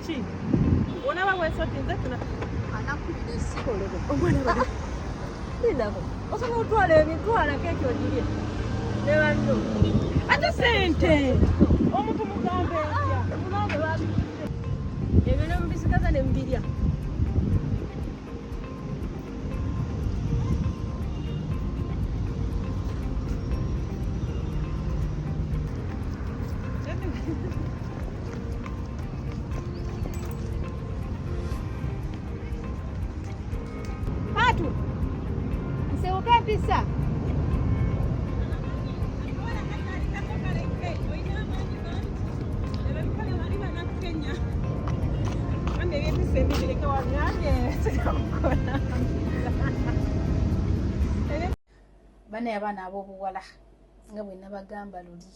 Ki? Onaba wesotinze tuna. Anakubira essimu. Omwana bade. Lindako. Osobola otwala ebitwala keeki ogirye. Ne banno. Ate sente. Omuntu mugambe atya? Mugambe babikutte. Ebyo ne mubisigaza ne mubirya. Patu, nsibuke empisa. Banaye abaana ab'obuwala nga bwe nabagamba luli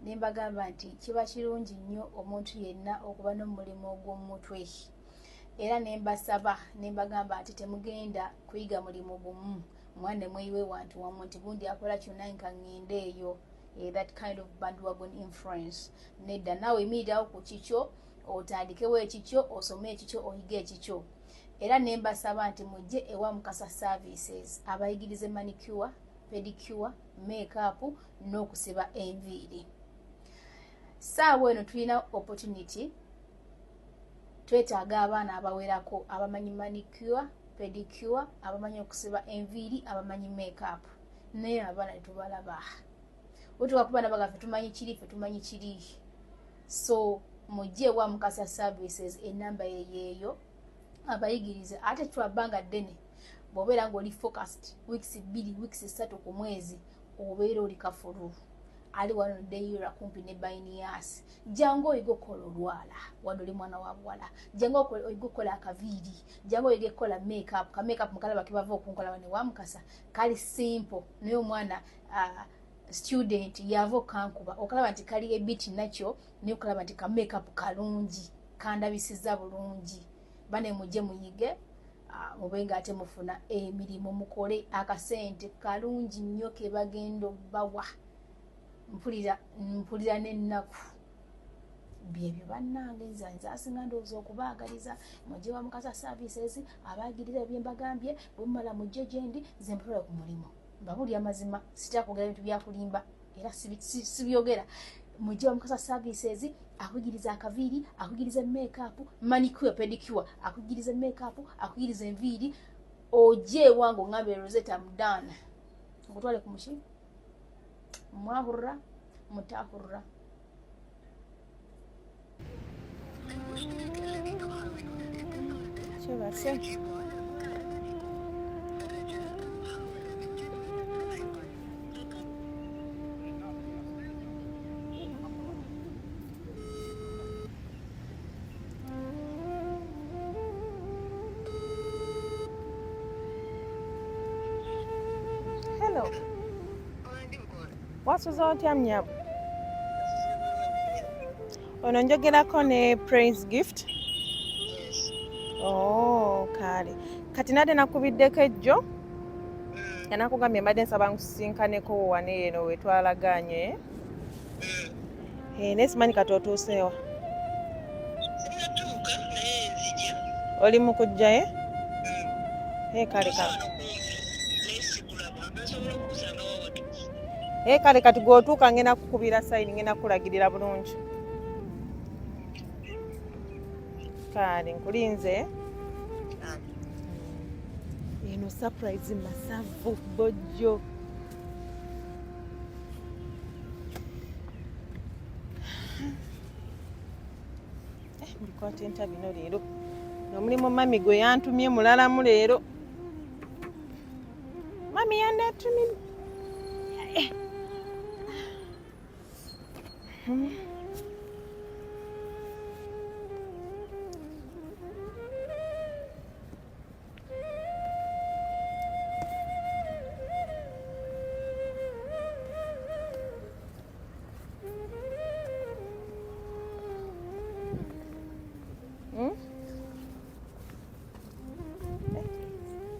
ne mbagamba nti kiba kirungi nnyo omuntu yenna okuba n'omulimu ogw'omutwe era ne mbasaba ne mbagamba nti temugenda kuyiga mulimu gumu mwana ne mweyiwa ewantu wamu nti gundi akola kyonna nka ŋŋende eyo eh, that kind of bandwagon influence nedda naawe yimirirawo ku kikyo otandikewo ekikyo osome ekikyo oyige ekikyo era ne mbasaba nti mujje ewa Mukasa Services abayigirize manicure, pedicure, makeup n'okusiba enviiri. Saawa eno tulina opportunity, twetaaga abaana abawerako abamanyi manicure, pedicure, abamanyi okusiba enviiri, abamanyi makeup, naye abaana tetubalaba. Wetuka kuba nabaga ffe tumanyi kiri, ffe tumanyi kiri. So mujje ewa Mukasa Services, enamba yeyeeyo abayigirize. Ate kitwala bbanga ddene bw'obeera ng'oli focused, weeks 2, weeks 3 ku mwezi obeera oli kafulu. Ali wano Deira kumpi ne Bainiyas. Jangu oyige okukola olwala, wano oli mwana wa buwala. Jangu oyige okukola akaviiri, jangu oyige okukola makeup. Ka makeup mukalaba kebava okunkola wano ewa Mukasa, kali simple naye omwana student yava okankuba okalaba nti kali ebiti nakyo, naye okalaba nti ka makeup kalungi, kandabisiza bulungi. Bane mujje muyige, mube nga ate mufuna emirimu, mukole akasente kalungi nnyo ke bagenda obbawa. Mpulira n'ennaku byebyo bannange. Nze nze asinga ndowooza okubaagaliza mujje wa Mukasa Services abaagirira bye mbagambye. Bwe mumala mujje gye ndi, nze mpulira ku mulimu, mbabuulira amazima, sitera kwogera bintu byakulimba era sibyogera. Mujje wa Mukasa Services akuyigiriza akaviiri, akuyigiriza makeup, manicure, pedicure, akuyigiriza makeup, akuyigiriza enviiri. Ojje ewange oŋŋambe Rosetta I'm done, nkutwale ku muki mwahurra mutahurra. Kyebase. Hello. Wasuze otya mnyabo? Ono njogerako ne Praise Gift. Oh, kale. Kati nadde nakubiddeko ejjo. Nga nakugambye mbadde nsaba nkusisinkaneko wano eno we twalagaanye. Eh, naye simanyi kati otuuseewa. Oli mu kujja ye? Eh, kale kale. Eh, kale kati gw'otuuka ngenda kukubira sayini, ngenda kukulagirira bulungi. Kale nkulinze. Eno surprise masavu bojjo. Eh, mbikwata enta bino leero. Omulimu mami gwe yantumye mulalamu leero. Mami yandatumye. Eh.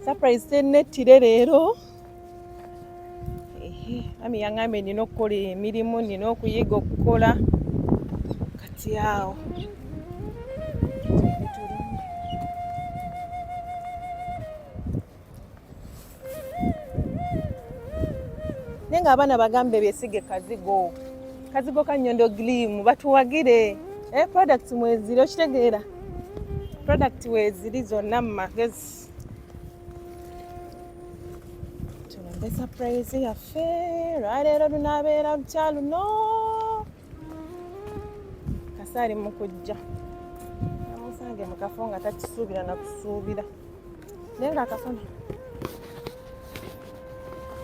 Surprise tennettire leero. Ehe, mami yaŋŋambye nina okukola emirimu, nina okuyiga okukola. Kati awo. Naye nga abaana bagambe besige kazigo. Kazigo ka Nyondo Gleam batuwagire. Products mweziri okitegeera. Product weeziri zonna mu magezi. Tulumbe surprise yaffe lwaleero lunaabeera lutya luno. Kasaali mu kujja. Namusange mu kafo nga takisuubira na kusuubira. Naye ng'akafo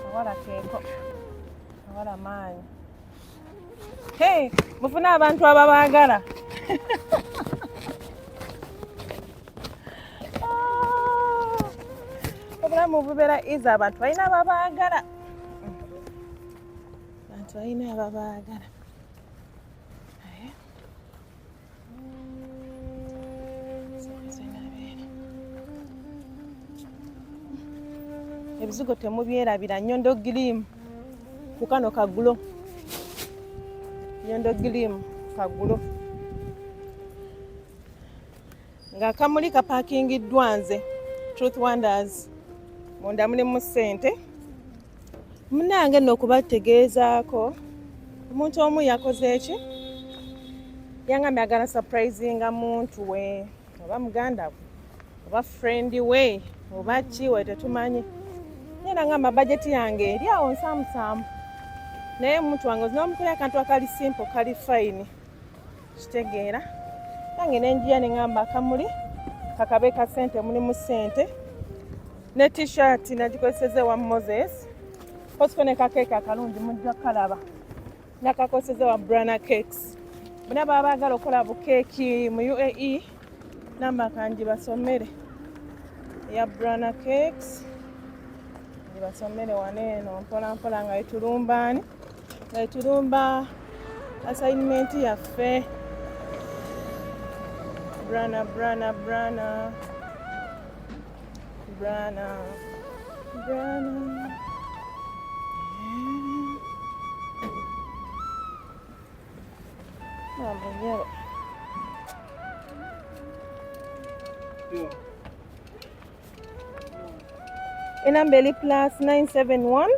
kawala keeko. Kawala maanyi. Hey, mufune abantu ababaagala. Obulamu bubeera easy, abantu balina ababaagala. Abantu balina ababaagala. Naye, ebizigo temubyerabira. Nyondo Gleam ku kano kagulo. Nyondo Gleam kagulo nga kamuli kapakingiddwa nze Truth Wonders, munda mulimu ssente. Munnange nno okubategeezaako, omuntu omu yakoze eki, yangambye agala surprisinga muntu we oba muganda we oba friend we oba ki we tetumanyi, naye nangamba budget yange eri awo nsaamusaamu, naye omuntu wange ozinamukolera akantu akali simple kali fine, kitegeera. Nange nenjiya neŋŋamba akamuli kakabe ka ssente, mulimu ssente ne T-shirt nagikozeseza ewa Moses Cosco, ne kakeeke akalungi mujja kukalaba nakakozeseza wa Brana Cakes. Bonna baba baagala okukola bukeeki mu UAE, namba kangi basomere eya Brana Cakes, gibasomere wano eno mpola mpola nga etulumbaani nga etulumba assignment yaffe. Brana, Brana, Brana, Brana, Brana. Mama nyabo. Enamba eri +971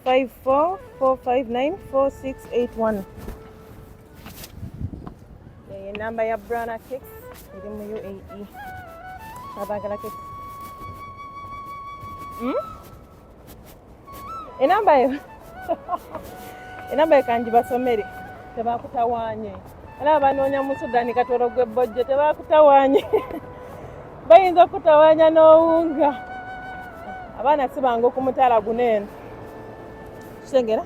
54 459 4681. Eyo enamba ya Brana Cakes eri mu UAE. Abaagala cakes. Enamba yo kangi basomere, tebakutawaanye. Era banoonya mu Sudani katolo gw'ebbojjo, tebakutawaanye, bayinza okutawaanya n'owunga. Abaana si bangu ku mutaala guno eno, kitengera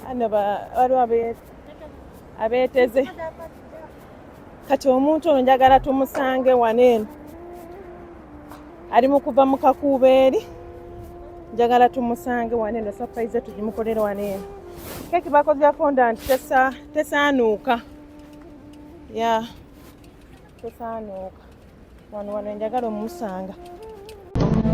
ano waliwo abeeteze. Kati omuntu ono njagala tumusange wano eno, ali mu kuva mu kakuubo eri, njagala tumusange wano eno, surprise tugimukolere wano eno. Keeki bakoze ya fondant, tesaanuuka, ya tesaanuuka. Wano wano njagala omumusanga.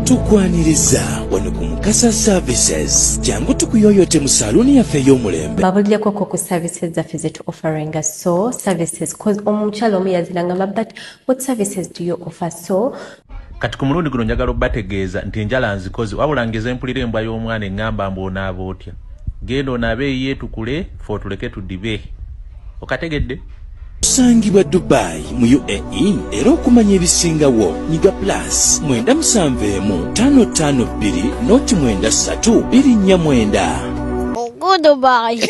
Tukwaniriza wano ku Mukasa Services. Jangu tukuyoyote mu saluuni yaffe ey'omulembe. Babuulireko ku services zaffe zetu offeringa. So services, cause omukyala omu yazirangamba, but what services do you offer? So Kati ku mulundi guno njagala obbategeeza nti enjala nzikoze, wabula ngeze mpulira embwa y'omwana eŋŋamba mbu onaaba otya, genda onaabe eyiye tukule fe otuleke tudibe. Okategedde? Tusangibwa Dubai mu UAE, era okumanya ebisingawo nyiga +971 552 093 249. Goodbye.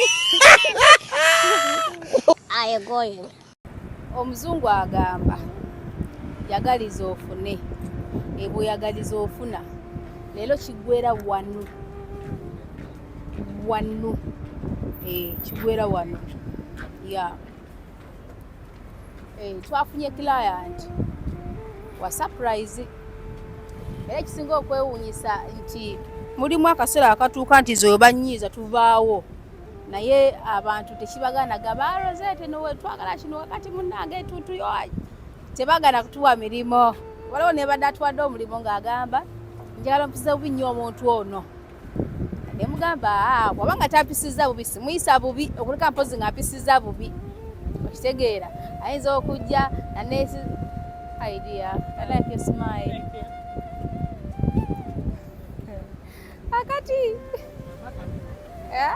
I am going. Omuzungu agamba yagaliza ofune, ebweyagaliza ofuna. Leero kiggwera wano wano, kiggwera wano ya twafunye client wa surprise. Era ekisinga okwewuunyisa nti mulimu akaseera akatuuka nti ze banyiiza tuvaawo, naye abantu tekibagaana gaba Rosette nowe twagala kino wakati munnange tutuyo tebagana kutuwa mirimu. Waliwo nebadde atuwadde omulimu ng'agamba njagala mpisa bubi nnyo omuntu ono, nemugamba bw'aba tampisiza bubi simuyisa bubi, okuleka mpozi nga mpisiza bubi. Okitegeera, ayinza okujja nanesi idea. I like your smile. Akati Eh?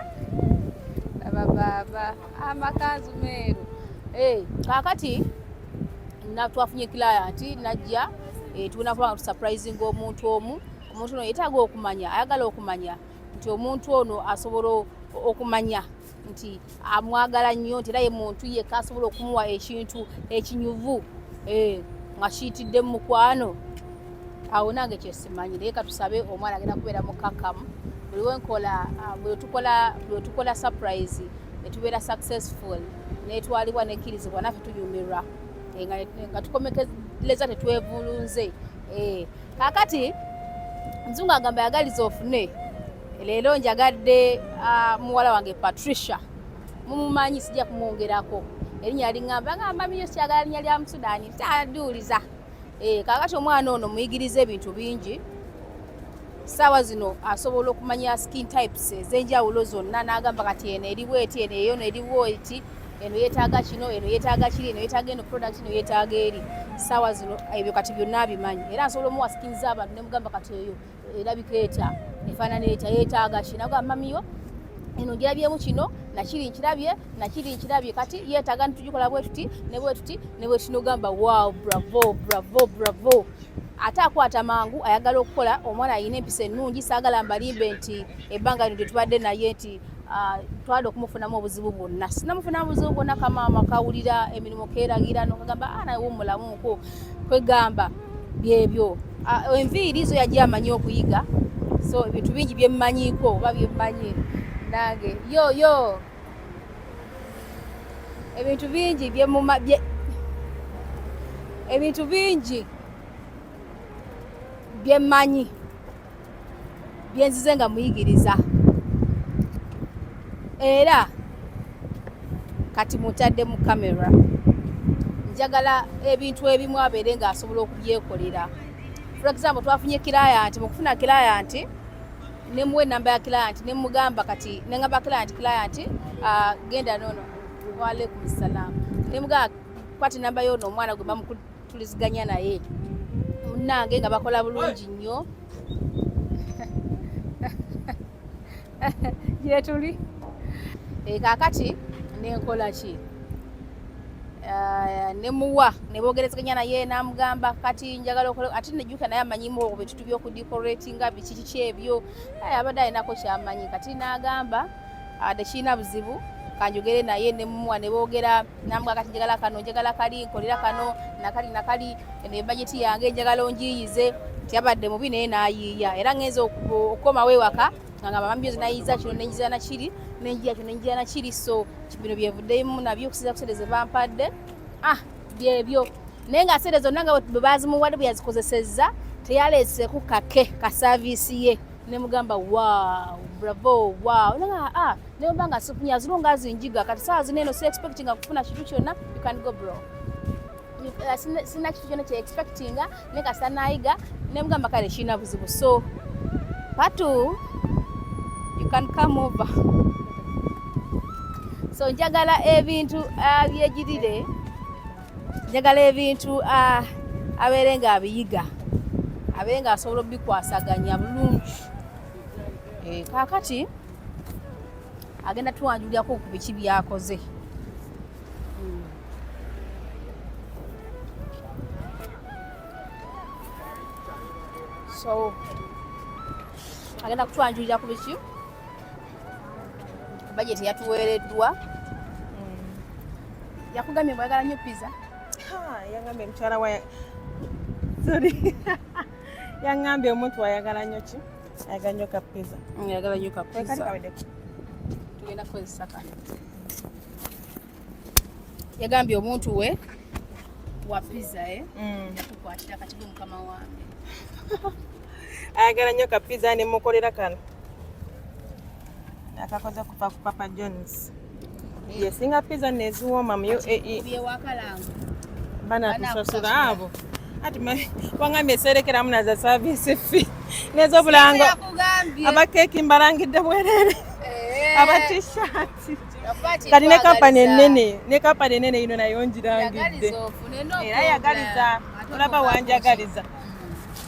Laba baaba amakanzu meeru. Eh, kaakati twafunye client najja, eh, tulina kuba nga tusurprisinga omuntu omu. Omuntu ono yeetaaga okumanya, ayagala okumanya nti omuntu ono asobola okumanya nti amwagala nnyo, nti era ye muntu yekka asobola okumuwa ekintu ekinyuvu, eh, nga kiyitidde mu mukwano. Awo nange kyesimanyi, naye katusabe omwana agenda kubeera mukakamu. Buli wenkola, ah, buli wetukola surprise netubeera successful, netwalibwa nekkirizibwa, naffe tunyumirwa. Eh, nga tukomekereza tetwevulunze. Eh, kaakati mzungu agamba yagaliza ofune. Leero njagadde, ah, muwala wange Patricia, mumumanyi, sijja kumwongerako erinnya liŋŋamba ngamba miyo syagala linnya lya Musudaani taduuliza. Eh, kaakati omwana ono muyigiriza ebintu bingi. Saawa zino asobola okumanya skin types ez'enjawulo zonna, n'agamba kati eno eri bweti, eno eyono eri bweti, eno yeetaaga kino, eno yeetaaga kiri, eno yeetaaga eno product, eno yeetaaga eri. Saawa zino ebyo kati byonna abimanyi, era nsobola omuwa skin z'abantu nemugamba kati eyo erabika etya, efaanana etya, yeetaaga ki. Nagamba mamiyo eno ngirabyemu kino nakiri, nkirabye nakiri, nkirabye, kati yeetaaga ntugikola bwe tuti ne bwe tuti ne bwe tuti. Nogamba wow, bravo, bravo, bravo. Ate akwata mangu, ayagala okukola. Omwana alina empisa ennungi. Saagala mbalimbe nti ebbanga lino lyetubadde naye nti, ah, twali okumufunamu obuzibu bwonna, sinamufunamu buzibu bwonna. Kamaama kawulira emirimu, keeragira, nokagamba, ah, naye womulamuko kwegamba byebyo. Ah, enviiri zo yajja amanyi okuyiga, so ebintu bingi byemmanyiiko oba byemmanyi nange yo yo ebintu bingi byemuma bye ebintu bingi byemmanyi byenzize nga muyigiriza, era kati mutadde mu kamera. Njagala ebintu ebimu abeere ng'asobola okubyekolera. For example, twafunye client. Mu kufuna client, nemuwa enamba ya client, nemugamba kati, nengamba client, client, genda nono, waalaikum salam, nemugamba kwata enamba yono omwana gwe bamukutuliziganya naye munnange nga bakola bulungi nnyo gyetuli. Eh, kaakati nenkola ki? Ah, nemuwa nebogerezeganya naye, namugamba kati njagala okole, ate nejjuka naye amanyimu ebintu byokudecoratinga biki kiki ebyo. Aye, abadde alinako kyamanyi. Kati n'agamba, ah, tekirina buzibu, kanjogere naye. Nemuwa neboogera, namugamba kati njagala kano, njagala kali, nkolera kano nakali nakali, eno ebajeti yange, njagala onjiyize. Tiyabadde mubi naye n'ayiiya, era ngenza okukomawo ewaka nga ngamba mami nayiiza kino, nenjiza nakiri, nenjiya kino, nenjiya nakiri. So bino byevuddemu nabyo okusinza ku sente ze bampadde. Ah, byebyo, naye nga sente zonna nga bwe bazimuwadde, bwe yazikozesezza, teyaleeseku kake ka service ye. Nemugamba wow, bravo, wow. Nanga, ah, nemba nga sifunye, as long as njiga. Kati saa zino eno si expectinga kufuna kintu kyonna. You can go, bro. Sina kintu kyonna kye expectinga, naye kasita nayiga. Nemugamba kale kirina buzibu. So patu, you can come over. So njagala ebintu byegirire, njagala ebintu abeere nga abiyiga, abeere nga asobola obikwasaganya bulungi. Eh, kaakati agenda tuwanjulirako ku biki byakoze. So agenda kutwanjulira ku biki, bajeti yatuweereddwa. Yakugambye bwayagala nnyo pizza. Yangambye mukyala wa, sorry, yangambye omuntu ayagala nnyo ki, ayagala nnyo ka pizza. Ayagala nnyo ka Kali pizza. Kawedde. Tugenda kukozesa kano. Yagambye omuntu we wa pizza, eh? Yakukwatira kati gwe mukama wange. Ayagala nnyo ka pizza, nemukolera kano akakoze kuva ku Papa Johns, yesinga pizza neziwooma mu UAE. Byewakalanga. Banatusasula abo ati wangambye serekeramu naza service fee nez'obulango. Yakugambye. Abakeeki mbalangidde bwerere, aba T-shirt. Kati ne kampani enene, ne kampani enene ino nayo ngirangidde. Era yagaliza, olaba wanjagaliza,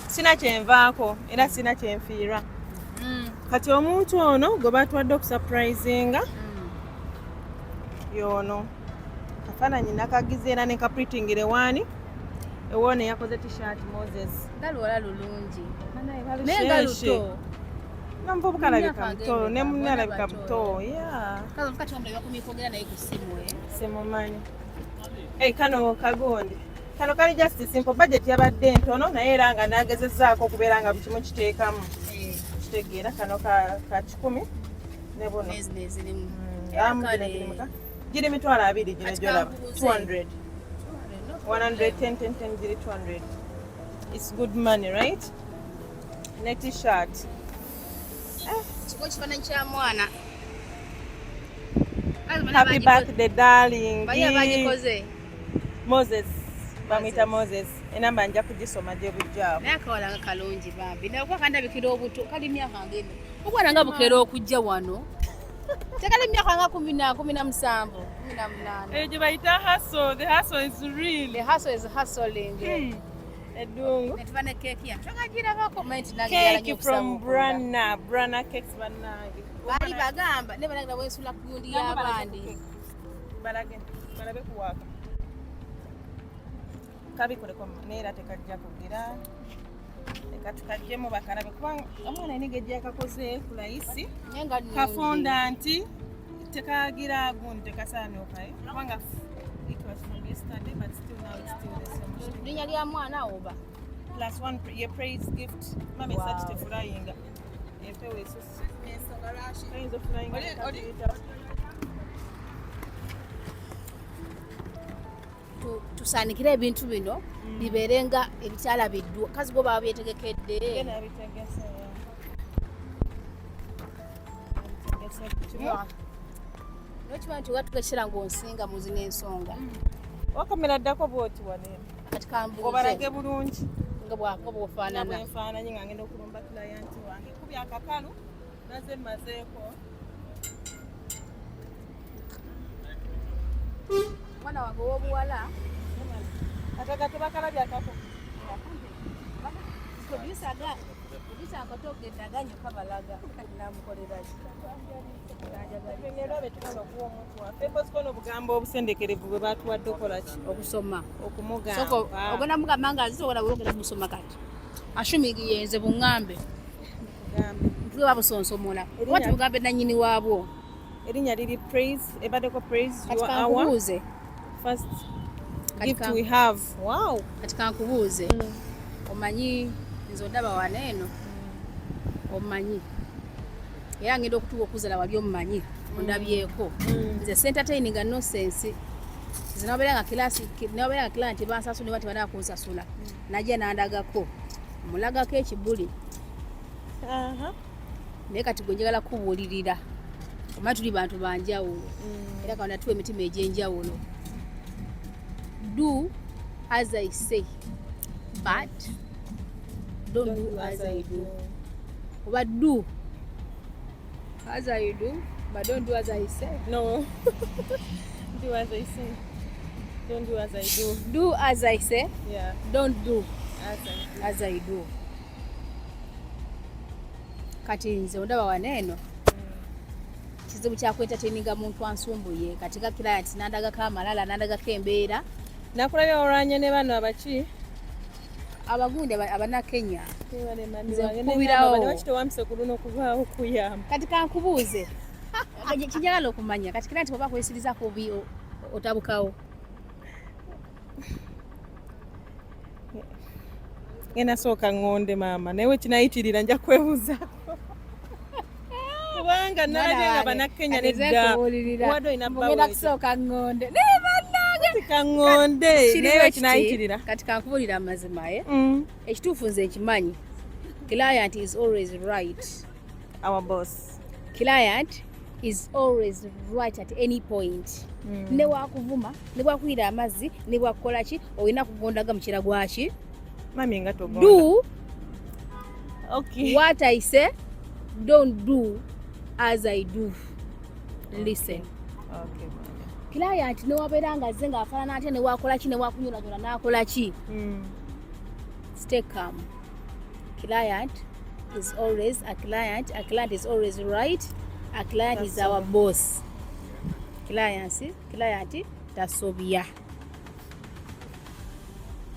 sina kyenvaako era sina kyenfiirwa. Kati omuntu ono gwe batwadde okusurprisinga yono kafaananyi nakagize era nekapritingire waani ewoona eyakoze t-shirt Moses. Nga luwala lulungi naye nga luto. Nomuvubuka alabika muto ne munne alabika muto. Simumanyi. Kano kagundi kano kali just simple, budget yabadde ntono naye era nga nagezezaako okubeera nga buli kimu kiteekamu kitegeera. Kano ka 100 ne buno giri 20,000, gino gyolaba 200 110 10 10 giri 200. It's good money, right? Ne t-shirt. Kiko kifaananyi kya mwana. Happy birthday, darling. Bali abagikoze? Moses, bamwita Moses. Enamba nja kugisoma gye bujjaawo. Naye akawala nga kalungi bambi, naye kuba kandabikira obuto. Kali myaka ngeno, obwana nga bukeera okujja wano, tekali myaka nga 10, 17, 18. Eyo gye bayita hustle. The hustle is real. The hustle is hustling. Eddungu. Netuba ne keeki yange twagagirabako manyi. Cake from Brana, Brana Cakes, bannange. Baali bagamba ne banange bwensula ku gundi y'abandi. Balage balabe kuwaaka kabikoleko naye era tekajja kugira. Leka tukajjemu bakalabe, kubanga omwana alina engeri gyakakoze ku layisi. Naye nga nnungi. Kafunda nti tekagira gundi, tekasaanuukayo kubanga it was from yesterday, but still now it's still the same. Linnya lya mwana oba? Plus one ye praise gift mama. Esati tefulayinga, empewo esusse, oyinza ofulayinga nekakiyita. Tusaanikire ebintu bino bibeere nga ebikyalabiddwa kazi gwe baba byetegekedde. Genda bitegese, bitegese kimu. Nokimanyi nti watuka ekiseera ng'onsinga mu zino ensonga. Wakamera ddako bwoti wano eno. Kati kambuuze. Obalage bulungi. Nga bwako bwofaanana. Bwenfaananyi nga ngenda okulumba client wange kubya akakalu naze mazeeko. Omwana wange ow'obuwala. Akaga tebakalabye akako. Producer akatogedde aganye kabalaga, kati namukolera ki? Era betugenda okuwa omuntu waffe koziko n'obugambo obusendekerevu bwe batuwadde okola ki? Okusoma. Okumugamba. Soko ogenda mugamba nga azisobola ogenda musoma. Kati assuming yenze, buŋŋambe. Kugambe. Ntule babusonsomola oba tubugambe nannyini waabwo? Erinnya liri Praise, ebaddeko Praise. Kati Your hour kankubuuze. First Kati gift we have, wow. Kati kankubuuze, omanyi nze ondaba wano eno, omanyi era ngenda okutuuka okuzala wali, omumanyi ondabyeko nze sentertaininga nonsense. Nze nababeera nga kilasi, nababeera nga client bansasula, ne bati kunsasula, najja nandagako, mulagako ekibuli. Naye kati gwe njagala kubuulirira, omanyi tuli bantu banjawulo era katonda tuwa emitima egy'enjawulo. Do as I say but don't do as I do, oba do as I do but don't do as I say? No, do as I say, don't do as I do. Do as I say. Yeah. Don't do as I as I do. Kati nze ondaba wano eno, kizibu kyakwentertaininga muntu ansumbuye. Kati nga client nandagako amalala, nandagako embeera. Nakulabye olwanye ne bano abaki. Abagundi abanakenya. Nze Nze nkubirawo. Lwaki tewampise ku luno okubaawo okuyamba? Kati kankubuuze, kinjagala okumanya, kati client bwaba akwesiriza kubi, otabukawo? Ngenda sooka ŋŋonde maama, naye wekinayitirira nja kwebuuzaako, kubanga nalabye nga bannakenya nedda wadde olina. Ngenda kusooka ŋŋonde naye bannange. Kaŋŋonde Kiri naye bwe kiti, wekinayitirira. Kati kankubuulira amazima ye ekituufu nze nkimanyi, client is always right. Our boss. Client is always right at any point. Ne wakuvuma, ne bwakuyira amazzi, ne bwakukola ki, olina kugondaga mukira gwaki. Mami nga togonda. Do Okay. what I say, don't do as I do. Listen. Okay, mami. Client newabeera nga azze ng'afaanana atya, newakola ki, newakunyolanyula n'akola ki, stay calm. Client is always a client, a client is always right, a client is our boss. Client tasobya.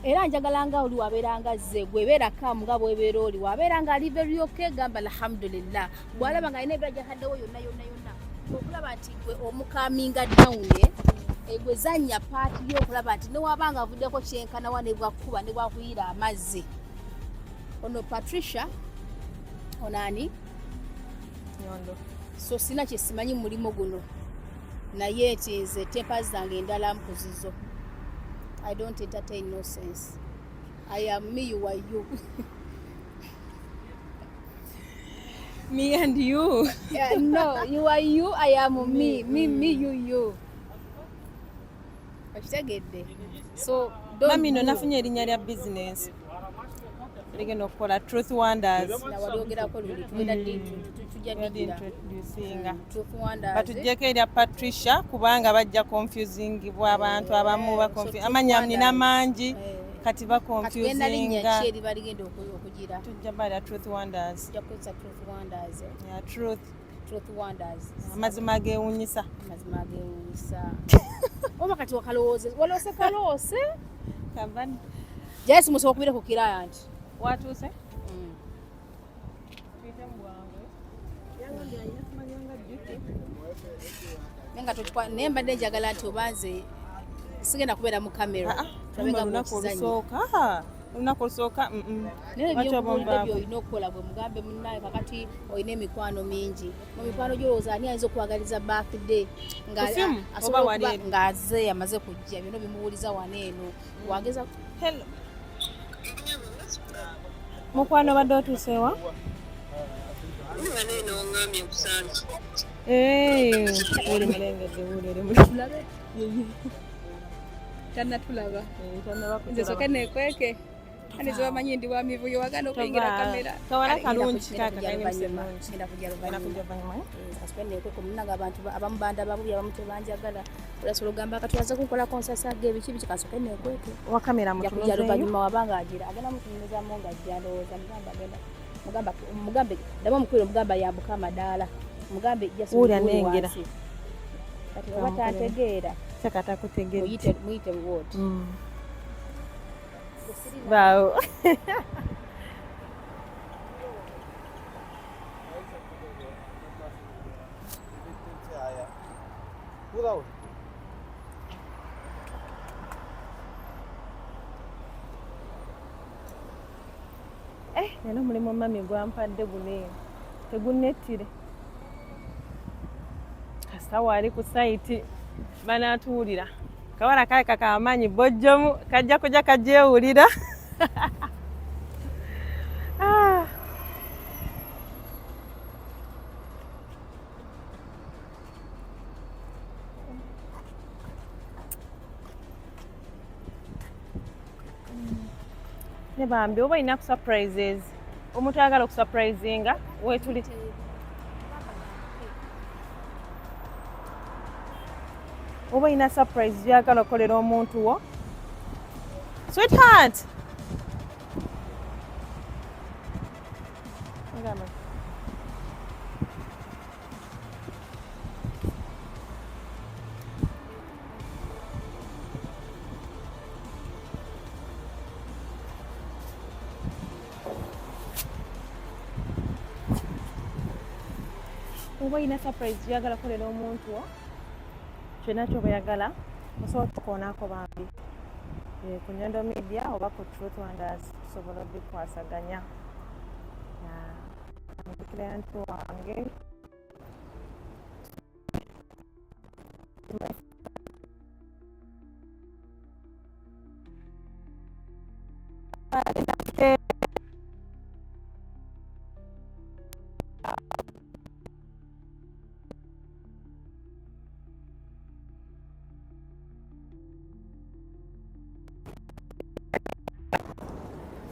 Era njagala nga oli wabeera nga zze gwebeera kamu nga bwebeera oli wabeera nga ali very okay, gamba alhamdulillah. Bw'alaba nga alina ebira gyataddewo yonna yonna yonna, okulaba nti gwe omukaminga down, gwe zannya paati yo okulaba nti newaba nga avuddeko kyenkanawa ne bwakkuba ne bwakuyira amazzi. Ono Patricia ono ani? Nyondo. So sina kye simanyi mu mulimu guno, naye nti nze tempa zange endala mpuzizo. I don't entertain nonsense. I am me, you are you. Me and you. Yeah, no, you are you, I am me, me, me, you, you. Okitegedde? So don't Mami no do. nafunye erinnya lya business. Ligenda okukola Truth Wonders. Nawalyogerako luli tugenda tujja digira. Introducinga. Truth Wonders. Batuggyeko erya Patricia kubanga bajja confusingibwa abantu abamu ba So confu- Truth amannya nina Wonders. mangi kati ba Katugenda linnya confusinga. ki eriba ligenda okugira? Tujja balya Truth Wonders. Tujja kukozesa Truth Wonders. Yeah, Truth. Truth Wonders. Amazima ageewuunyisa. Amazima ageewuunyisa. Oba kati wakalowooze, waloose kaloose. Kavani. Jayesi musobola okubira ku client. Watuuse? Naye nga tokikwa, naye mbadde njagala nti oba nze sigenda kubeera mu kamera. Tulabe nga Olunaku bw'okizannya. olusooka. Olunaku olusooka. Naye Lwaki oba ebyokubuulidde onvaako? by'olina okukola bwe mugambe munnaye kakati olina emikwano mingi. Mu mikwano gy'olowooza ani ayinza okwagaliza birthday nga Ku simu, asobola oba wali okuba eri? ng'azze amaze kujja byonna bimuwuliza wano eno. Wageza Hello. Mukwano obadde otuuseewa? Wuli mulengedde, wuli eri Tulabe. Tannatulaba. Nze soka neekweke. Ani ze bamanyi ndi wa mivuyo wagana okuyingira kamera. Kawala Kale, kalungi ngenda kaka kujja kalina emisa luvannyuma. ennungi. Ngenda kujja Ngenda luvannyuma. kujja luvannyuma, eh? Kasooke neekweke munnange abantu abamu bandaba bubi abamu tebanjagala. Olasobola ogamba kati waze kunkolako nsasaga ebiki biki kasooke neekweke. Wa kamera Nja kujja mutunuzeeyo. luvannyuma wabanga agira agenda mutunuzamu ng'ajja ndowooza mugamba agenda mugamba mugambe ddamu omukubire omugamba yambuka amadaala mugambe just Wulira mugule nengera. wansi. Kati oba tantegeera Seka takutegedde. muyite buwoti. Baawo. Leero omulimu mami gwampadde guno eno tegunnettire. Kasita waali ku sayiti banaatuwulira. Kawala kale kakamaanyi bojjomu kajja kujja kagyewulira. Ne bambi oba olina ku surprises, omuntu ayagala okusurprisinga weetuli. Oba olina surprise gy'oyagala okukolera omuntu wo. Sweetheart! Ngamba. Oba olina surprise gy'oyagala kukolera omuntu wo, kyonna ky'oba oyagala osobola otukoonako bambi. Ku Nyondo Media oba ku Truth Wonders tusobola obikwasaganya. Client wange.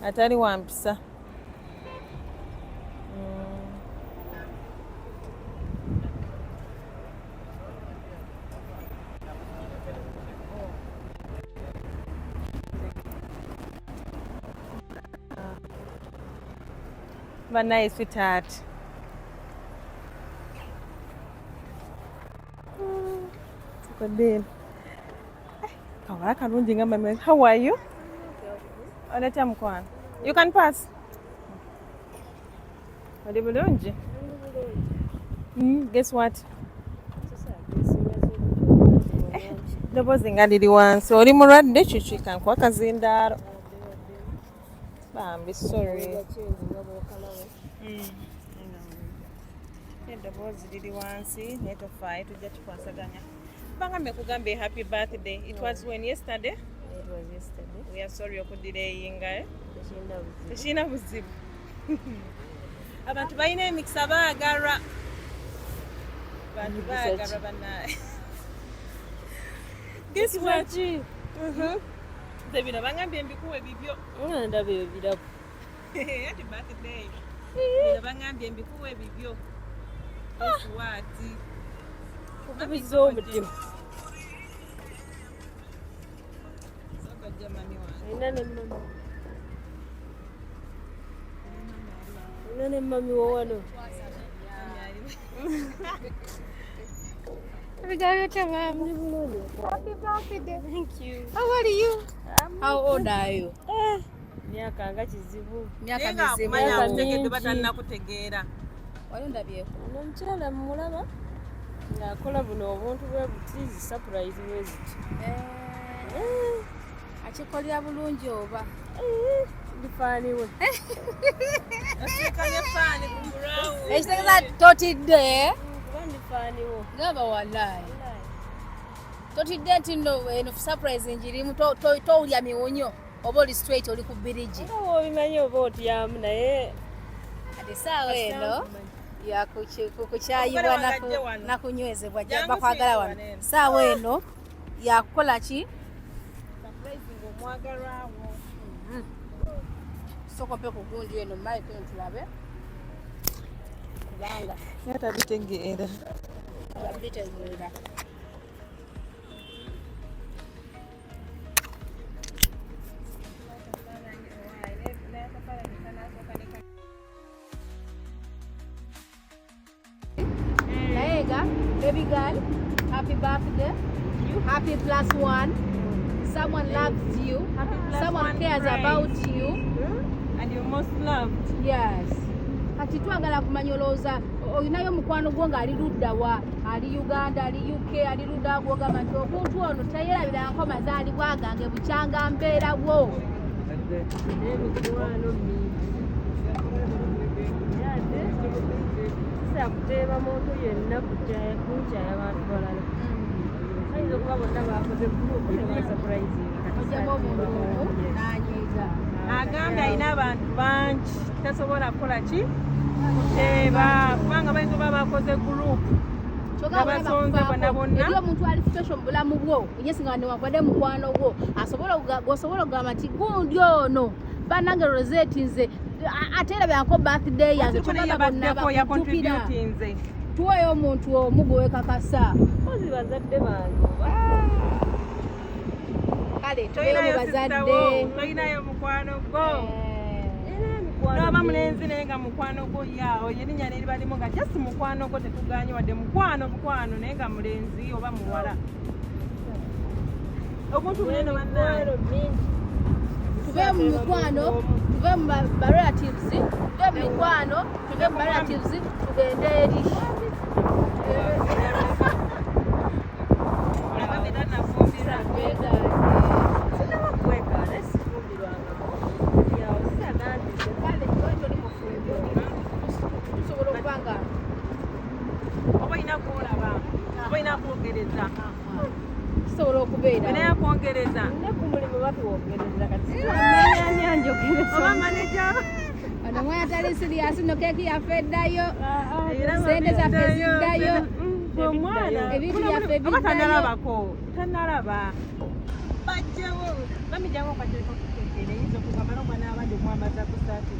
Atali wa mpisa. Banaye sweetheart. Tukodde. Kawala kalungi nga mami. How are you? Oleta mukwano. You can pass. Oli bulungi? Guess what? Ddoboozi nga liri wansi. Oli mulwadde kiki? Kankuwa akazindaalo. Bambi sorry. Eddoboozi liri wansi naye tofaayo, tujja kikwasaganya. Bangambye kugambye happy birthday. It was when? Yesterday? It was yesterday. We are sorry okudelayinga. Eh? Tekirina buzibu. Tekirina buzibu. Abantu balina emikisa, baagalwa. Abantu baagalwa bannaaye. Guess what? Ki? Nze bino bangambye mbikuwe bibyo. Nga ndaba ebirabo. Happy birthday. Bino bangambye mbikuwe bibyo. Guess what? Okubizza omutima. Sooka ojja mami wange. Olina ne mami. Olina ne mami wo wano. Ndi bulungi. Happy birthday. Thank you. How are you? How old are you? Myaka nga kizibu. Myaka Naye nga mizibu. akumanya Myaka akutegedde mingi. batannakutegeera. Wali ondabyeko? Ono omukyala mmulaba ng'akola buno obuntu bwe buti, zi surprise bwe ziti. Akikolera bulungi oba? Ndi fan we. Osiikanye fan ku mulawo. Ekitegeeza totidde? Kuba ndi fan wo. Gamba wallahi. Totidde nti nno eno surprise njirimu, towulya miwunyo oba oli straight, oli ku birigi? Nga bw'obimanyi oba otyamu naye. Kati essaawa eno yakukyayibwa Omugole wange ajje wano. nakunywezebwa. Jangu bakwagala siiti wano. wano eno. Saawa eno yakukola ki? Surprising omwagalwa wo. Sooka ompe ku gundi eno mike eno tulabe, kubanga Naye tabitegeera. Yabitegeera. Naye nga baby girl, happy birthday, happy plus one. Someone loves you. Happy plus Someone one cares friend. About you. And you're most loved. Yes. Kati twagala kumanya, olowooza olinayo mukwano gwo ng'ali ludda wa? Ali Uganda, ali UK, ali ludda wa, gwogamba nti omuntu ono teyerabira mazaalibwa gange bukyanga mbeerawo? N'emikwano mingi. Naye ate sisobola kuteeba muntu yenna kunkyaya abantu balala. Bayinza okuba bonna bakoze group ne basurprisinga. Kati Ojjamu omuntu omu n'anyiiga. Agambye alina abantu bangi, tasobola kukola ki, kuteeba, kubanga bayinza oba bakoze group Kyokka nga basonze bonna bonna. Eri omuntu ali special mu bulamu bwo, ye singa newankubadde mukwano gwo, asobola gwosobola okugamba nti gundi ono bannange Rosette nze ateerabirako birthday yange. Kyokka Kyokka bonna yabaddeko bakujjukira. Yacontributinze. Tuweeyo omuntu omu gwewekakasa. Mpozi bazadde bange oba. Kale tubeeyo mu Tolinayo bazadde. sister wo, tolinayo mukwano gwo? Era emikwano Noba mingi. mulenzi naye nga mukwano gwo yaawo erinnya neribalimu nga just mukwano gwo, tetuganye wadde mukwano mukwano, naye nga mulenzi oba muwala, obuntu bunene bannange. Emikwano mingi. Tuve mu mikwano, tuve mu ba relatives, tuve mu mikwano, tuve mu ba relatives, tugende eri. Agambye tannafumbirwa. Sinaba kwekaana, naye sifumbirwangako. Yawo sisanandise. Kale toli mufumbo, tusobola okuba nga Oba olina kwolaba, oba olina kwogereza. Tusobola okubeera. Naye akwongereza. Ne ku mulimu batuwogereza, kati siamanya ani anjogereza. Oba manager. Ono mwana tali serious no, keeki yaffe eddayo, Era sente zaffe ziddayo. Omwana Ebintu byaffe oba biddayo. tanalabako, tanalaba, bajjewo bamijjangu okajjeko kutegeera, eyinza okugamba nomwana abadde omwambaza ku saati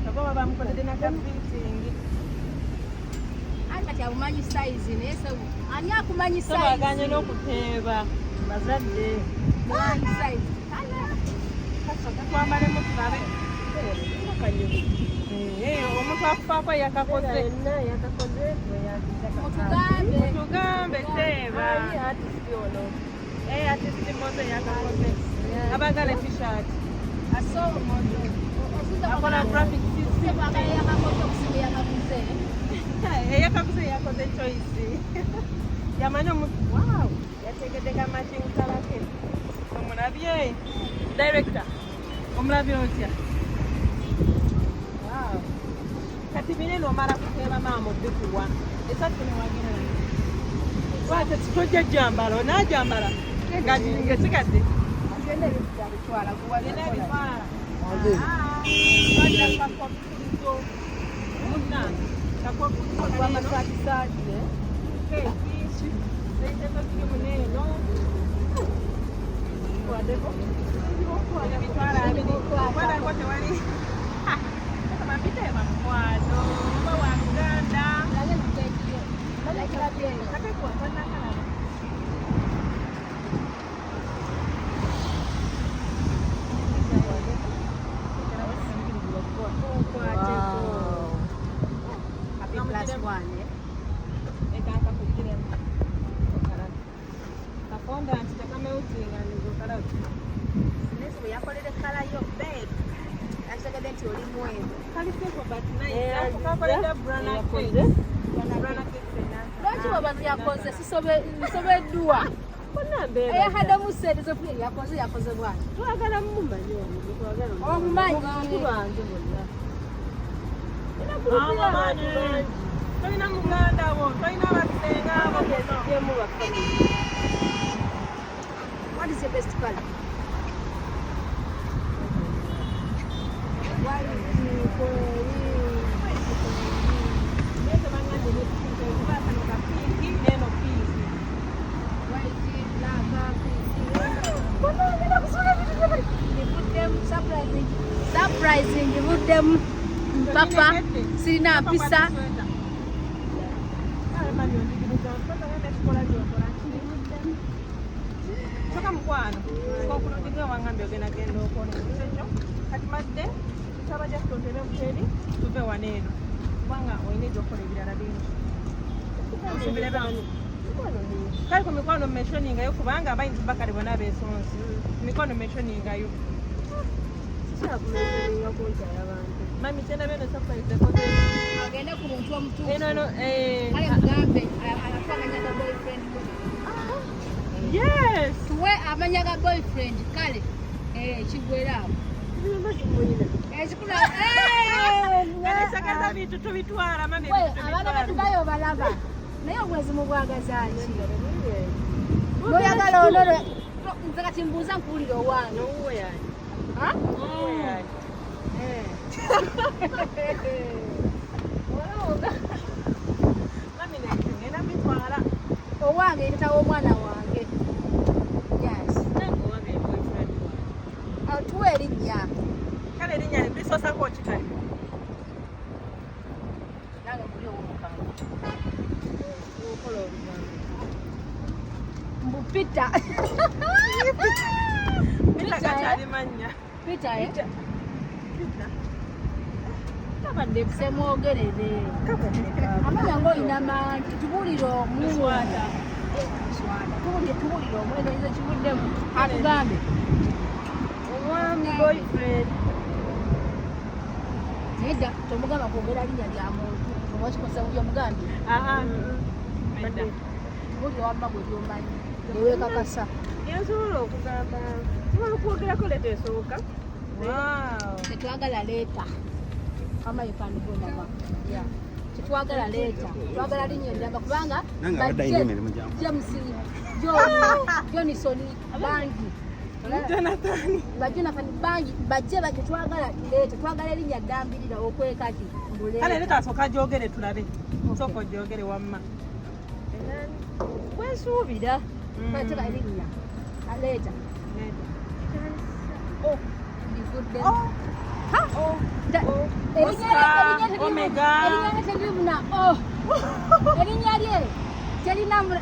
oba baba bamukoledde nakafitting. Ani kati amumanyi size? Naye sebo, ani akumanyi So baganye size? n'okuteeba. Bazadde. Mumanyi size. Kale. Kasooka twambalemu tulabe. Akufaako yakakoze. Mutugambe teeba. Eh, artist Moze yakakoze. Abagala t-shirt. Akola graphics. Eyakakoze yakoze choice. Yamanyi omu wow, yategedde ka matching color ke. Omulabye? Director. Omulabye otya? Wow. Kati binene omala kuteeba maama obikuwa. Esatu ne wagenda nayo. Lwaki tojja jambala onaajambala nga ngesigadde. Genda bitwala. Lwaki wabazi yakoze sisobeddwa eyahademu sente zokulya yakoze yakoze bwati Twagala mumumanyi omumanyi bantu bange bonna. Tolina muganda wo, tolina basenga abo bonna. What is your best color? Surprising, ngivuddemu mpapa sirina mpisa. Soka mukwano okulondiga wangambye ogenda genda okola ekyo kati madde nsaba just otere buteri tuve wano eno kubanga olina ebyokukola ebirala bingi osubire bantu kale ku mikwano mentioningayo kubanga abayinza bakale bonna beesonze mikwano mentioningayo. Mami kyendabye eno surprise ekoze Agende ku muntu omutuufu. eno eno eh, Kale mugambe atuwe amanya ga boyfriend we. Yes. Tuwe amanya ga boyfriend kale kigwera awo. Ekikula Kale bintu tubitwala mami. We ebintu abaana tubitwala. batubayo balaba naye obwezi mubwagaza ki? Noyagala ono nze kati mbuuza nkuwulira owange. Ha? Mami ngenda bitwala. Owange ye taata w'omwana wange. Yes. Nange owange ye boyfriend wange. Awo tuwe erinnya. Kale erinnya lisoosako ki kale? Nange nkuli ow'omukamwa. Mbu Peter. Peter gakyali mannya. Peter, eh? Peter. Tabadde semwogerere. Amanya ng'olina mangi tubuulire omu. Luswata. Luswata. Tubuulire tubuulire omu eno nze kivuddemu. Atugambe. Omwami boyfriend. Nedda tomugamba kwogera linnya lya muntu. Oba okikoze bubi omugambye. Aha. Nedda. Tubuulire wamma gwe by'omanyi. Neweekakasa. Nsobola okugamba nsobola okwogerako letter esooka. Wow. Tetwagala letter. Kama you can go mama. Yeah. Tetwagala letter. Twagala linnya eddamba kubanga Nange ba abadde alina emirimu gyange. James John Johnson bangi. Jonathan. Ba Jonathan bangi bajje bajje twagala letter. Twagala erinnya ddambirira okweka ki? Kale letter asooka gyogere tulabe. Sooka ogyogere wamma. Bwensuubira. Teka erinnya. Letter. Letter. Oh, mbivudde. Oh. Ha? Oh. Da- Oh. Erinnya Oscar, erinnya Omega. erinnya lye teririmu oh. Erinnya lye terina mwana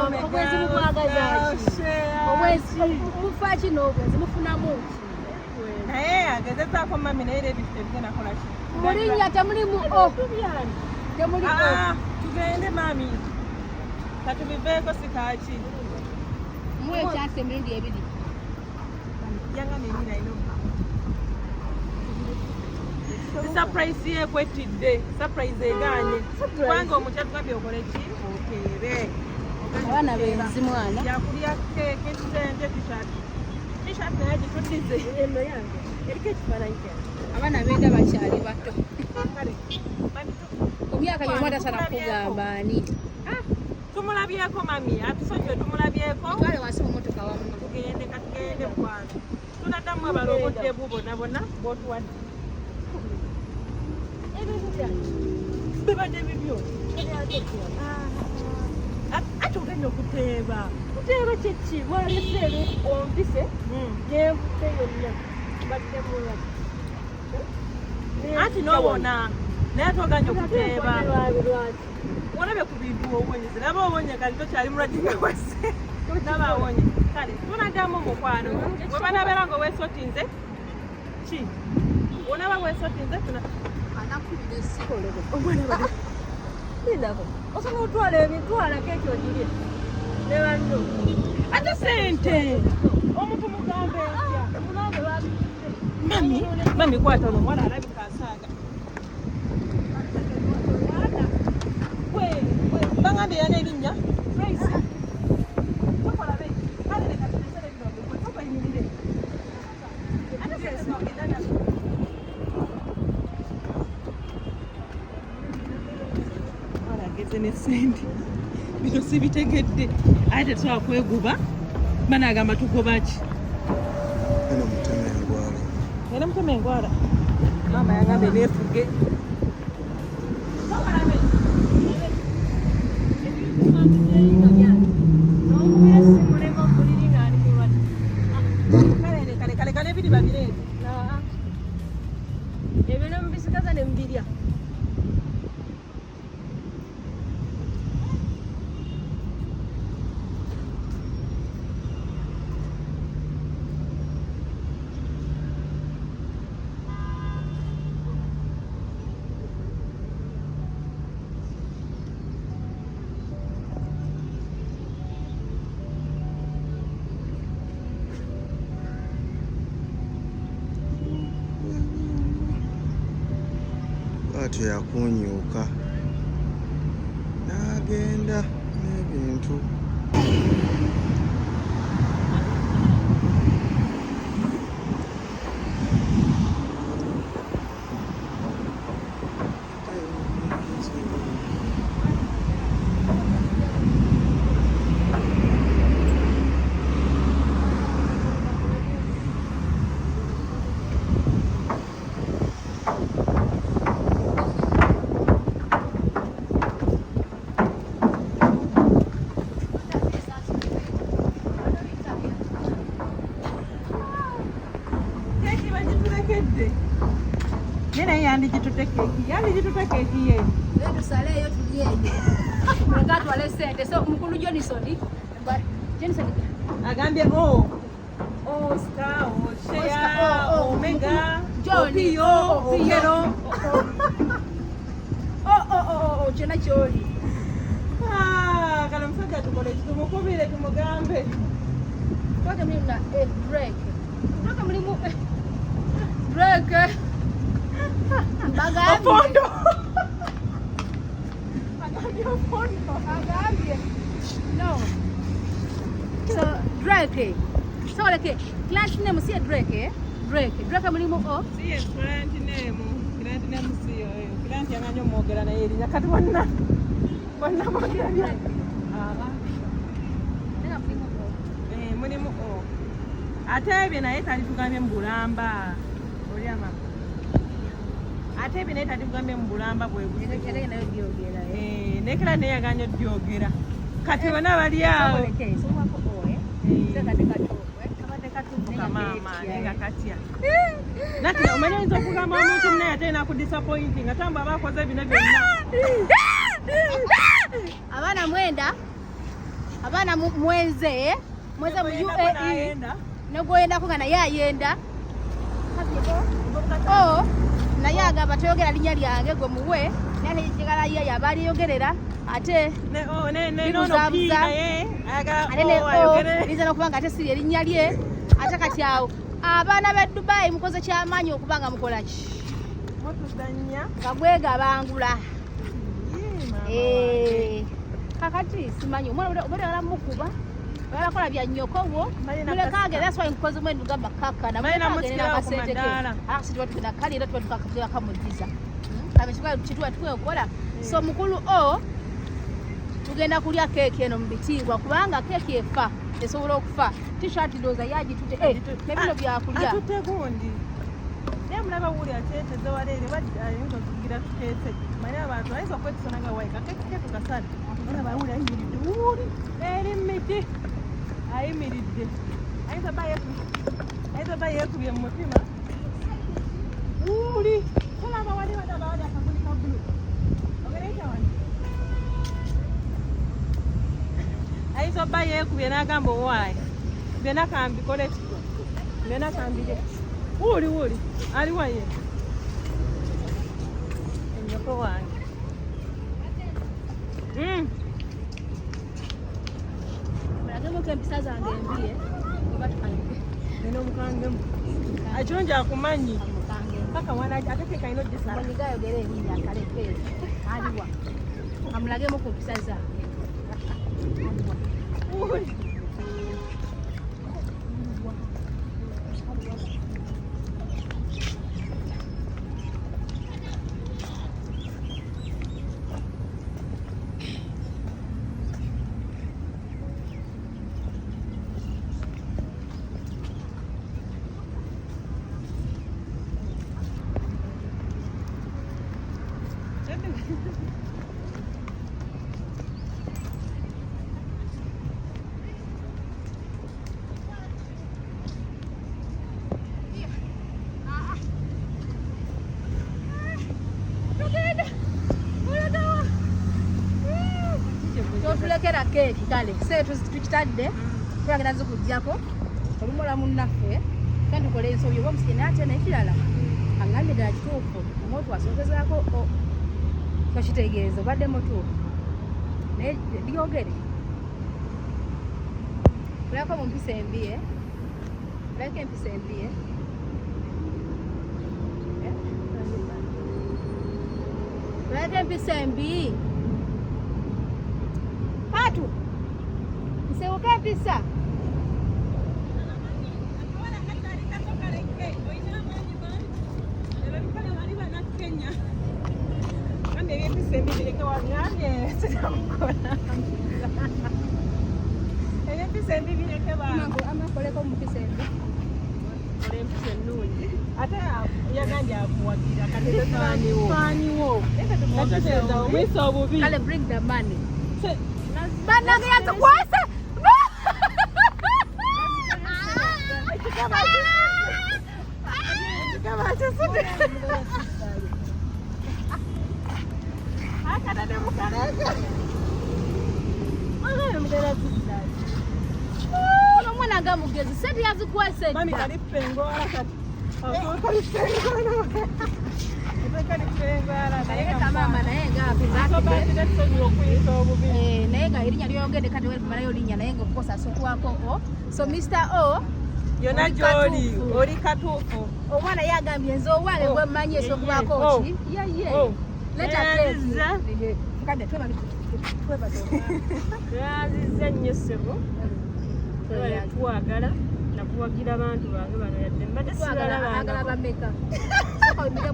Omega, obwezi mubwagaza ki? Oscar, Obwezi mufa ki n'obwezi mufunamu ki? Naye agezezaako mami, naye era ebintu tebigenda kola ki. Mulinnya temulimu o. Temuli o. Ah, tugende mami, katubiveeko sikaaki. Muwe ekyansi emirundi ebiri. Yangambye emira ino surprise ye ekwetidde, surprise egaanye kubanga omukya tugambye okole ki, oteebe. Abaana benzi mwana. Yakulya keeke, sente, t-shirt, t-shirt naye gituddize Eno yange eriko ekifaananyi kyange. Abaana benda bakyali bato. Kale mami, Ku myaka gyomwa tasala kugamba ani. Tumulabyeko mami, atusonyiwe, tumulabyeko. Twale wansi mu motoka wamma. Tugende, katugende mukwano, tunaddamu abala obudde bu bonna bonna bwotuwadde. Ebintu byange Bibadde bibyo. Ate ogenda okuteeba. Kuteeba kyeki? Mwalese ebintu ompise gyenvudde yonna mbadde mulwadde. Anti nowona, naye ate oganya okuteeba. Lwaki? Olabye ku bintu, owonye, ziraba owonye, kati tokyali mulwadde nga wase naba awonye. Kale tunaddamu mukwano, bwe banabeera nga weesotinze ki, onaba weesotinze tuna Anakubira essimu. Lindako, osobola otwala ebintu, twala keeki ogirye ne banno. Ate sente omuntu mugambe etya? Mugambe babitutte. Mami, mami, kwata ono omuwala alabika asaaga. Bagambye yana erinnya Tracy. Tokola be. Kale leka tulesere bino mbikwe. Toka yimirire. Ate sente zogenda nazo. Omuwala ageze ne sente, bino sibitegedde, ate tetusobola kweguba, banagamba tugoba ki? Eno mutema engwala. Era mutema engwala, maama yagambye neefuge. N'onkubira essimu nenva mu buliri nga ndi mulwadde. Kale kale kale kale, ebiri babireete. Ebyo ne mubisigaza ne mubirya. Bwatyo yakunyuuka n'agenda n'ebintu. Keeki bagitulekedde, naye naye yandigitutte keeki, yandigitutte keeki ye. Tusaleeyo tulyeyo, muleke atwale sente. So mukulu Johnson, Johnson. Agambye o Oscar, Oshea. Oscar, O, O, Omega. John, Opio. O, Opio. Okero. O o o o kyonna kyoli. Ah, kale omusajja tukole ki? Tumukubire tumugambe. Twake mulimu na Drake, twake mulimu Drake, mbagambye. Opondo, agambye Opondo. Agambye no, so Drake, so leke client name si Drake, eh? Drake, Drake mulimu o. Si ye client name, client name si yo eyo. Client yanganye omwogera naye erinnya, kati bonna bonna boogera bya. Nenga mulimu o. Eh, mulimu o, ate ebyo naye talitugambye mu bulamba oli ama, ate ebyo naye talitugambye mu bulamba bwe buzibu. Ate nayo byogera. Eh, nekera naye yaganye odyogera, kati bonna bali awo. Leke so wako o eh. Eh. Sasa katuufu eh. Kabadde katuufu kamaama, naye nga katya nati omanyi oyinza okugamba omuntu munaye ate nakudisappointing nga tamba aba akoze bino byonna. Abaana mwenda, abaana mwenze eh? Mwenze mu Gweyendako UAE. n'ayenda. Negwoyendako nga naye ayenda. O naye agamba toyogera linnya lyange gwe muwe naye ate njagala ye yaba alyeyogerera ate bibuzaabuza ate ne O liyinza n'okuba nga ate siri erinnya lye ate kati awo abaana b'e Dubai mukoze kyamaanyi okuba nga mukola ki nga gwegabangula. Eh, kakati simanyi omwana oba mukuba oyagala kola bya nnyoko wo mulekage. That's why nkoze mwenu gamba kaka na mulekage n'akasente ke akasente tuba tugenda kali era tuba tukakamuddiza kabe kituba tukwekola. So mukulu o tugenda kulya keeki eno mu bitiibwa kubanga keeki efa esobola okufa. T-shirt ndowooza yagitute eh, ne bino byakulya atutte gundi naye mulaba wuli akyeteze waleere ayinza okugira tuteese manye abantu ayinza okwetusa nga wayi kakeki ketu kasale olaba wuli ayimiridde wuli eri miti ayimiridde ayinza ba yeekubye mu mutima wuli tolaba wali wadaba wali akaguli ka bulu ogereeta wano ayinza obba yeekubye n'agamba owaayi byonna kambikole byonna kambire wuli wuli aliwa ye ennyoko wange. Mulagemuko empisa zange embi eh? Oba tukange nina omukangemu ekirungi akumanyi paka wana ate ke kalina ogisala Munyiga ayogere erinnya akaleke aliwa amulagemu ku mpisa zange aliwa. Wuli. Totulekera keeki kale se tukitadde twagenda zikuggyako olumola munnaffe kandi tukole ensobi oba omusike naye ate n'ekirala agambye ddala kituufu omuntu asookezaako tokitegeeza obadde mutuufu naye lyogere olako mu mpisa embi eh? Olako empisa embi eh? Olako empisa embi Patu nsibuka empisa. Ebyempisa embi bireke bange. Amakoleko mu mpisa embi. Kola empisa ennungi ate yagambye akuwagira kati faaniwo nateteeza omuyisa obubi. Kale bring the money. Bannange yazikwase. Ono omwana nga mugezi sente yazikwase Mami dda. kalipa engwala kati kalipa engwala Naye ka maama naye nga nga okuyisa obubi. Eh, naye nga erinnya ly'oyogedde kati wali kumalayo linnya naye nga of course asokwako O. So Mr. O yonna oli gy'oli katuufu. Oli katuufu. Omwana ye agambye nze owange Oh, gwe mmanyi esokubaako oh, ki ye oh. leta keeki. Neyanziza. Mukadde twebaze twebaze omwana. Tweyanzizza nnyo ssebo twebale twagala nakuwagira abantu bange bano yadde mbadde Twagala agala sibalabangako. bameka sooka oyimire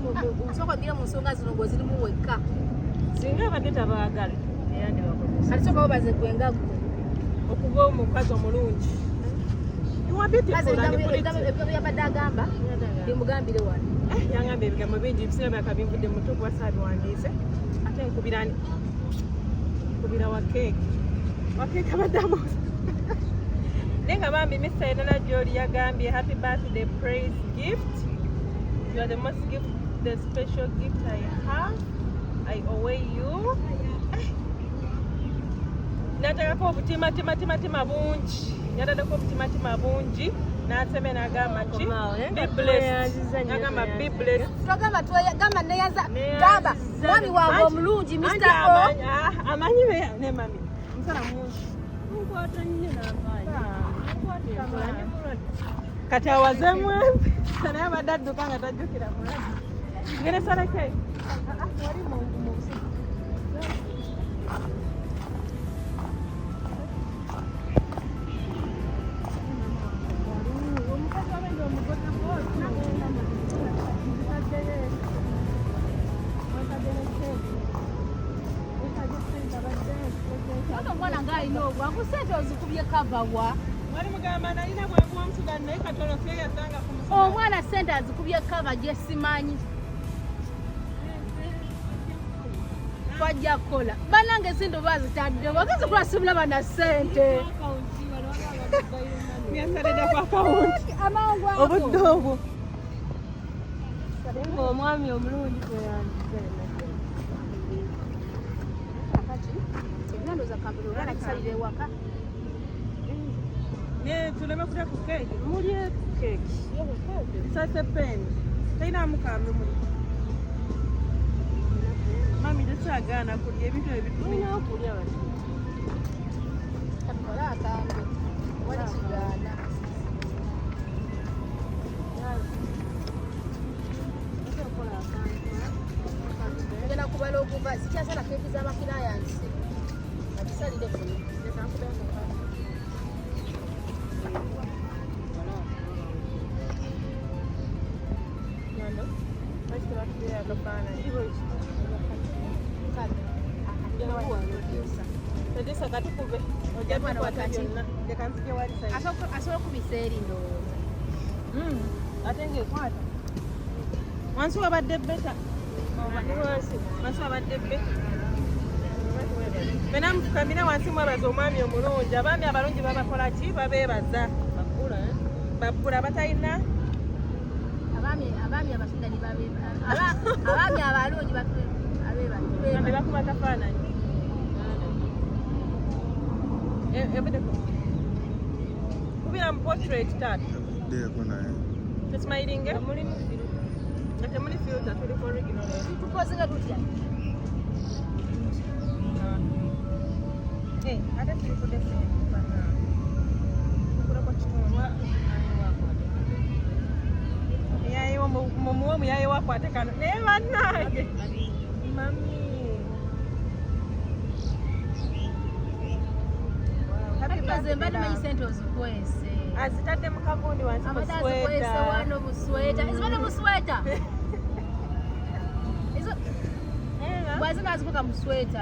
mu nsonga zino ng'ozirimu wekka. Singa abadde tabaagala era ndibakozesa. Kati sooka webaze gwe nga ggwe. Okuba omukazi omulungi. You are beautiful and pretty. Ebigambo byabadde agamba bimugambire wano. Eh, yangambye ebigambo bingi ebiseera byaka binvudde mu mutwe kuba saabiwandiise ate nkubira nkubira wa keeki wa keeki abadde abuuza naye nga bambi Mr. Elena Gyoli yagambye happy birthday praise gift, you are the most gift, the special gift I have, I owe you. Eh, natakako obutimatimatimatima bungi yataddeko obutimatima bungi. N'aseme n'agamba ki? Be blessed. N'agamba be blessed. Twagamba gamba neyanza gamba mwami wange omulungi Mr. O. Amanyi ne mami. Omusana mungi. Nkwata nnyo n'amaanyi. Kati awaze mwembi. Naye abadde adduka nga tajjukira mulwadde. Ngene saleke. Wali mu busiku. Omwana ng'alina obwangu ssente ozikubye kava wa? Mwali mugamba nalina bwangu wa Musudani naye katono seyasanga ku Musudani. Omwana ssente azikubye kava gye simanyi. Twajja kukola. Bannange sente oba azitadde wageze kula simulaba na ssente. Yasaledde ku akawunti. Amangu ago. Obudde obwo. Omwami omulungi tweyanziza. Kakati ebirandooza kampuni olwana kisalira ewaka. Ne tuleme kulya ku keeki. Mulye keeki. Sase peni. Talinamu kambe muli. Mami tekyagaana kulya ebintu ebyo bitumye. Mulina okulya bati. Katukole akambe. Wali kigaana. Tugenda kubala okuva sikyasala keeki z'abakirayansi. Abisalire kuno. Asobola okubisa eri ndowooza. Ate ng'ekwata. Wansi wabadde beta. Wansi wabadde beta. Ffenna mufukamire wansi mwebaza omwami omulungi. Abaami abalungi babakola ki? Babeebaza. Babbula batalina. Abaami abasudani abaami abalungi abeebaza. Bakuba kafaananyi. Ebuddeko. Kubira mu portrait taata. Evuddeeko naye. Tusimayiringe? Nga temuli filter, tuli ku original. Tupozinga tutya? Ate tuli ku Tukulako kitundu. Mumuwe muyaye wakwate kano. Naye bannange. Mami. Nze mbadde manyi ssente ozikwese. Azitadde mu kagundi wansi mu Abadde azikwese sweta. wano mu sweta. Ezibadde mu sweta. Ezo bw'azinga azikuka mu sweta.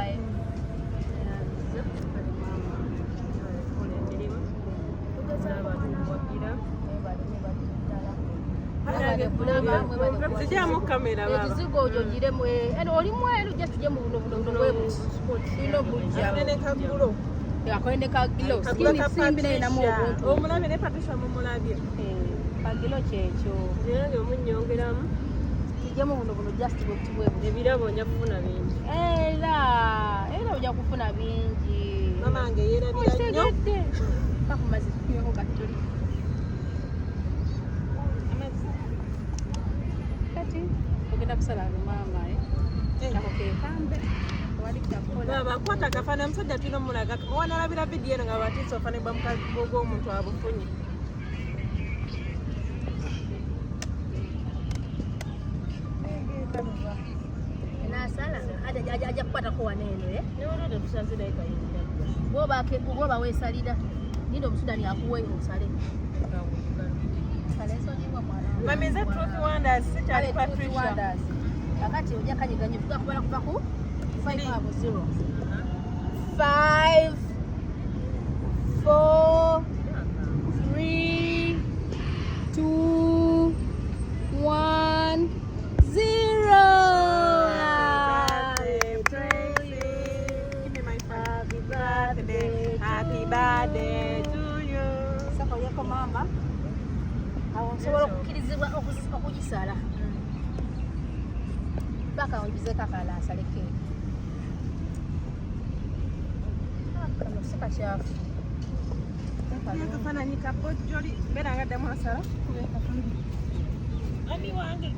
Zijjamu kamera baba. Ekizigo ogyo giremu oli mweru jja tujje mu buno buno buno bwe buti. Tulina obujja. Akole ne kaggulo. Akole ne kaggulo. Kaggulo Skin ka simbi naye namu Patricia. obuntu. Omulabye ne Patricia mumulabye. Kaggulo kyekyo. Nange omunnyongeramu. Tujjemu buno buno just bwe buti bwe buti. Ebirabo nja kufuna bingi. Era ojja kufuna bingi. Mama wange yeerabira nnyo. Okitegedde. Kakumaze tunyweko katuli. Kati ogenda kusala maama ako ke kambe. Wali kyakukola. Baba kwata akafaananyi omusajja tulina omulaga. Wanalabira vidiyo eno nga batiisa ofaananyi bwa mukazi gw'omuntu abufunye. Naasala ajja kukwatako wano eno. Newala tetusaze naye kayingira dda. Bw'oba weesalira linda omusudani akuwe osale. Mami nze Truth Wonders sikyali Patricia. Kakati ojja kanyiganya tuga kubala kuva ku 5 abo 0 5 4 3 2 1 0. Give me my happy birthday, happy birthday to you. Saka olyeko maama. Awo nsobola okukkirizibwa okugisala. Paka onjizeeko akalala asale keeki. Kano si kakyafu. Akafaananyi ka bojjoli mbeera nga ddamu asala ami wange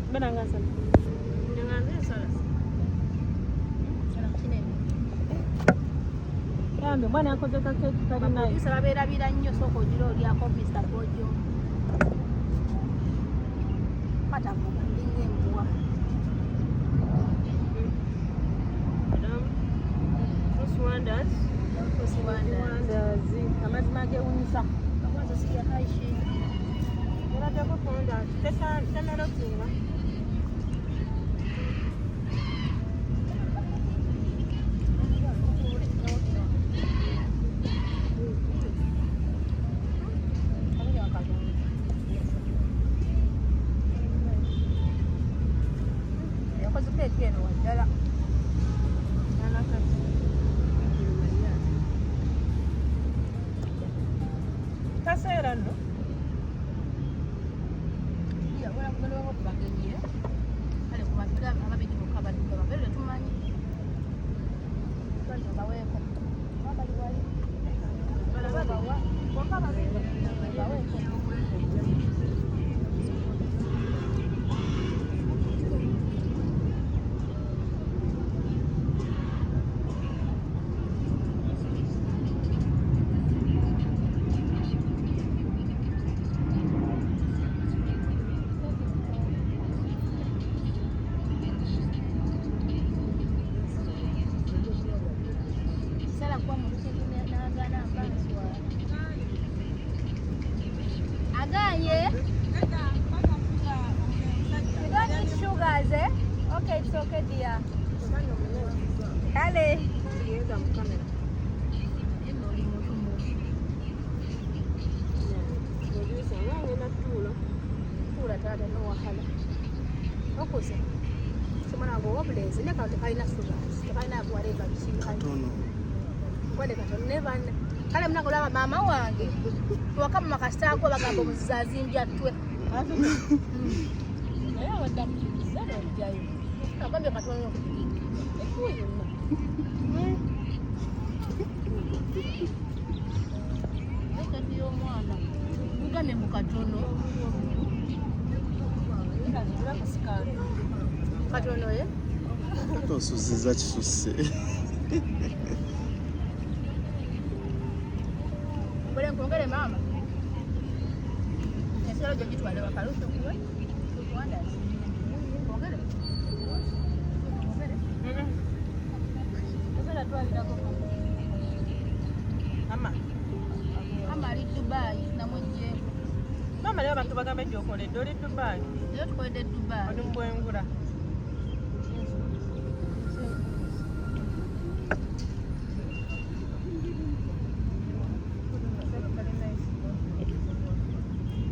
mbeera nga nsala Bambi omwana yakoze ka keeki kali naye. Producer babeerabira nnyo sooka ogira olyako Mr. Bojo. Kwata mbuga ndinga embuwa. Wonders. Amazima agewunyisa. Kwanza sirya haishi. Eraddeko fondant temerotinga. Yakoze keeki eno waddala. Kaseera nno. Wala kugenda ku bagenyi eh? Kale ku bantu ababiri bokka badduka babeere tetumanyi. Twali baweeko. Bali wali. Babawa. Bokka babiri baweeko. Sala kuba mu lukiiko n'agaana mbanswala. Agaanye? You don't need sugars, eh? Okay, it's okay, dear. Kale. Tuula taata n'owahala. Okuze. Kimwana wange ow'obulenzi naye kano tekalina sugars, tekalina whatever biki. Katono. Wadde katono naye banna. Kale munaku olaba maama wange ewaka mu makasitaako bagamba omuzizi azimbya ttwe. Naye abadde amukiriza n'ojjayo. Agambye katono. Ekuwe yonna. Keeki y'omwana. Mugambye mbu katono. Katono ye? Ate osuziza kisusse. Ngole nkwongere maama. Ensolo gyo gitwale waka lusukuwe. Wonders. Kwongere. Kwongere. Mama. Mama ali Dubai namuggyeko. Maama naye abantu bagambe gy'okoledde oli Dubai. Leero tukoledde Dubai. Oli mu bwengula.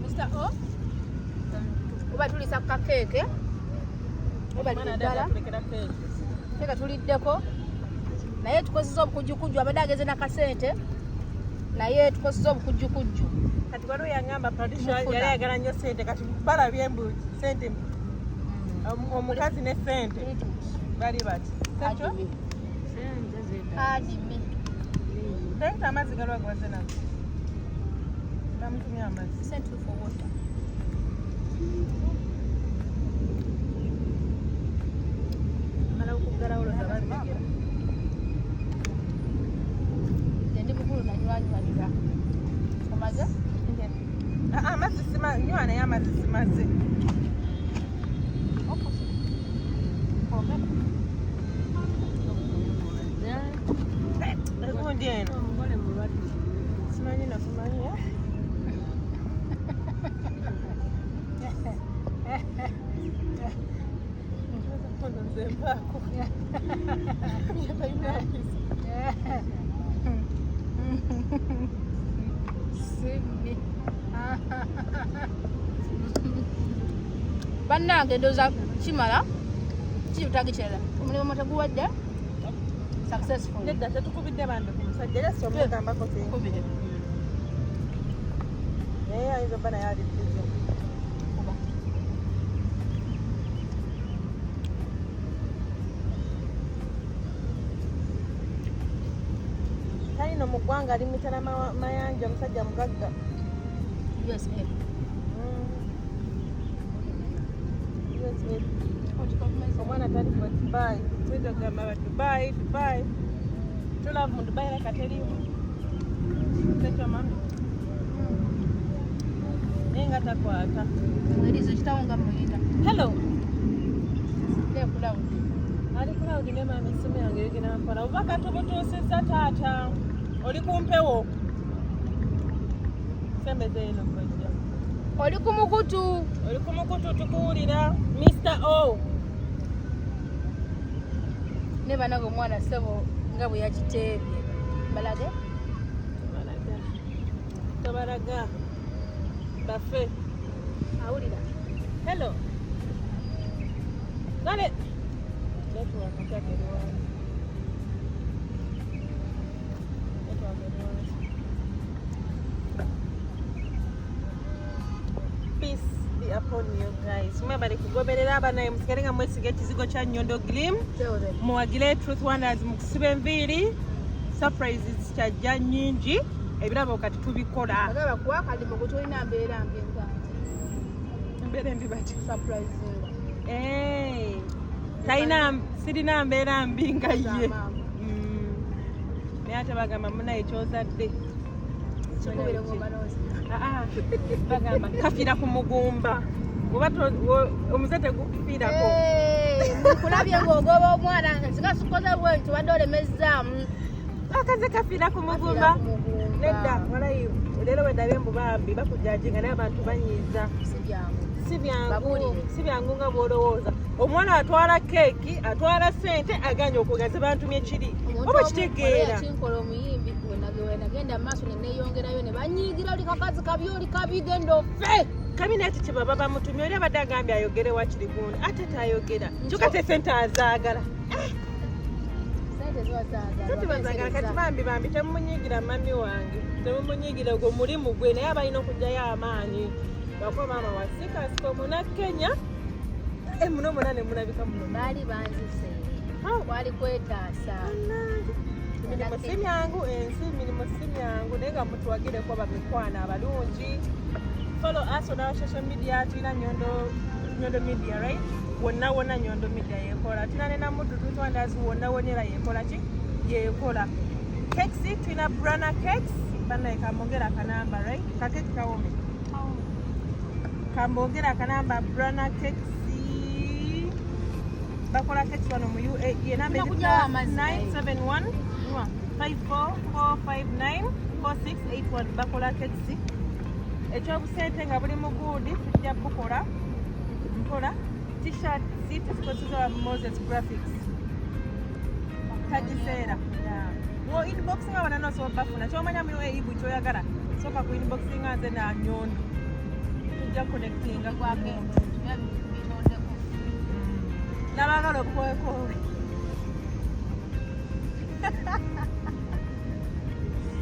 Mr. O. Oba tulisa ku kakeeke. Oba Omwana ddala. ddala atulekera keeki. Keeke tuliddeko. Naye tukozesa obukujjukujju abadde ageze n'akasente. Naye tukozesa obukujjukujju. Kati waliwo yangamba Patricia Mufuna. yali ayagala nnyo ssente kati balabye mbu ssente omukazi ne ssente bali bati. Sekyo? Adimi. Leeta amazzi galiwo gwaze nago. Bamutumye amazzi. Sent you for water. Amala okuggalawo olowooza babitegera. Nze ndi mukulu nanywanywalira. Omaze? Ah, amazzi sima nywa naye amazzi simaze. Egundi eno. Simanyi no simanyi. Eh? Nze mpaako. Talina mpisa. Simbi. Bannange ndowooza kimala kiyutaga kirala omulimu teguwadde successful. Nedda tetukubidde bambi ku musajja era si omugambako Kubire. Naye ayinza obba naye ali busy. Talina mu ggwanga ali mitala mayanja, omusajja mugagga. USA. USA. Omwana tali for Dubai, tuyinza okugamba ba Dubai, Dubai tulove mu Dubai leka teriimu sekyo mami, naye nga takwata. Mwerizo kitawo nga muyita. Hello. Ku loud. Ali ku loud ne mami, essimu yange eyogera mpola. Obubaka tubutuusizza taata, oli ku mpewo, sembeza eno kojja. Oli ku mukutu. Oli ku mukutu, tukuwulira, Mr O. Ne banaga omwana ssebo nga bwe yakiteebye. Balage? Tobalaga, tobalaga baffe. Awulira. Hello. Kale network kyake eri wansi, network eri wansi. Peace be upon you guys. Mwebale kugoberera abanaye, musigale nga mwesiga ekizigo kya Nyondo Glim, muwagire Truth Wonders mu kusiba enviiri. Surprises kyajja nnyingi, ebirabo kati tubikola. Agaba kuwa akalimu gwe tolina mbeera mbi nga Embeera embi bati? Surprisinga. Eh, talina, sirina mbeera mbi nga ye. Naye ate bagamba munaye kyozadde Kikubire ngoma noozi. Ah, ah, bagamba kafiira ku mugumba oba omuze tegukufiirako. Nkulabye ng'ogoba omwana singa sikoze bwe nti obadde olemezzaamu. Akaze kafiira ku mugumba. Nedda, walayi leero wendabye mbu bambi bakujajinga naye abantu banyiiza. Si byangu. Si byangu. Babuulire. Si byangu nga bw'olowooza. Omwana atwala keeki, atwala sente, aganye okugaza bantumye kiri oba kitegeera. Yakinkola omuyimbi wenagenda maaso neneyongerayo ne banyiigira, oli kakazi kabi, oli kabi, genda ofe. Kabi naye kyebaba bamutumye, oli abadde agambye ayogere wakiri gundi ate tayogera, kyokka te sente azaagala. Sente ziba zaagala. Sente bazaagala. Kati bambi, bambi temumunyiigira mami wange, temumunyiigira, ogwo mulimu gwe, naye abalina okugjayo amaanyi bakuba maama wa sikasika omuna Kenya muno muna ne mulabika muno. Baali banzise, kwali kwetaasa. Emirimu si myangu, ensi emirimu si myangu, naye nga mutuwagireko bamikwano abalungi. Follow us on our social media, tulina Nyondo, Nyondo Media, right? Wonna wonna Nyondo Media yekola, tulina ne Namuddu Tutwandas, wonna wonna era yekola ki, yekola cakes, tulina Brana Cakes. Banaye kambongera akanamba, right? Kakeki kawome, kambongera akanamba. Brana Cakes bakola cakes wano mu UAE. Enamba eri Tunakujawo amazzi. 971 54459 4681. Bakola cakes, ekyobusente nga buli muguudi tujja bukola mpola. T-shirt tuzikozesa Moses Graphics tagiseera wo inbox nga bana nosobola bafuna kyomanya mu UAE buli kyoyagala, soka ku inbox nga nze na Nyondo tujja connectinga ku muntu. Bitondeko. N'abaagala obukowekowe,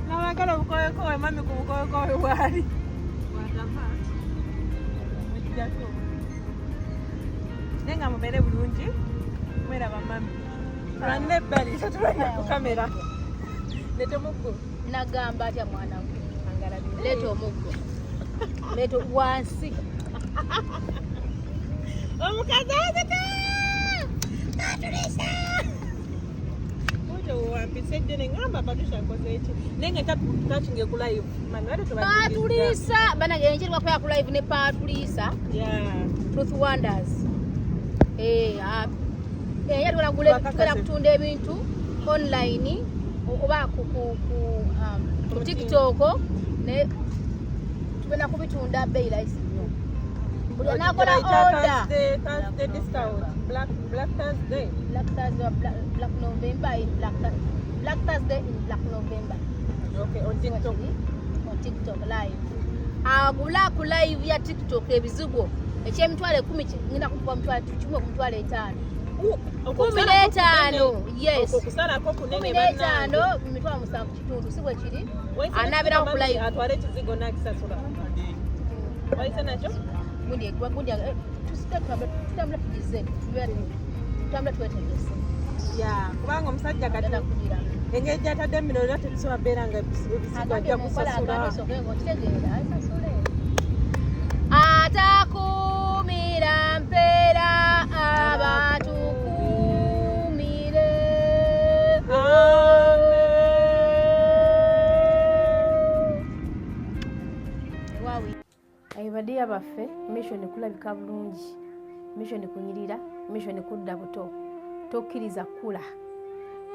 n'abaagala obukowekowe, mami ku bukowekowe bwali bwatava mujjako, naye nga mubeere bulungi, mweraba mami tulwanire ebbali, tetulwanira ku kamera netemuggo. Nagamba atya mwana we, leeta omuggo, leeta wansi. Omukazi azita atulisa otyo wampisa ejjo neŋŋamba Patricia nkoze eki, naye nga takinge ku live mami bate. Patulisa banange, enjeri wakuya ku live ne Patulisa. Truth Wonders. Eh, ah, eh, tugenda kutunda ebintu online oba ku TikTok, ne tugenda kubitunda bbeeyi rahisi nnyo. Buli anakola order. Thursday discount, Black Thursday. Black Thursday or Black November in Black Thursday in Black November. Okay, on TikTok. On TikTok live. Agula ku live ya TikTok ebizigo eky'emitwalo 10 ngenda kukuba 10,000 ku 50,000. 15, yes. Okusalako kunene. 15, 7,500, si bwe kiri? Anaabira ku live. Atwale ekizigo nakisasula, wayise nakyo. Gundi egwa gundi, tutambula tugize, tutambula twetegese. Ya, kubanga omusajja kati engeri gyatadde mino era tetusobola beera nga ebizigo ajja kusasula. Atakumira mpeera abatukumire. Ebadiya baffe, mission kulabika bulungi, mission kunyirira, mission kudda buto. Tokkiriza kula,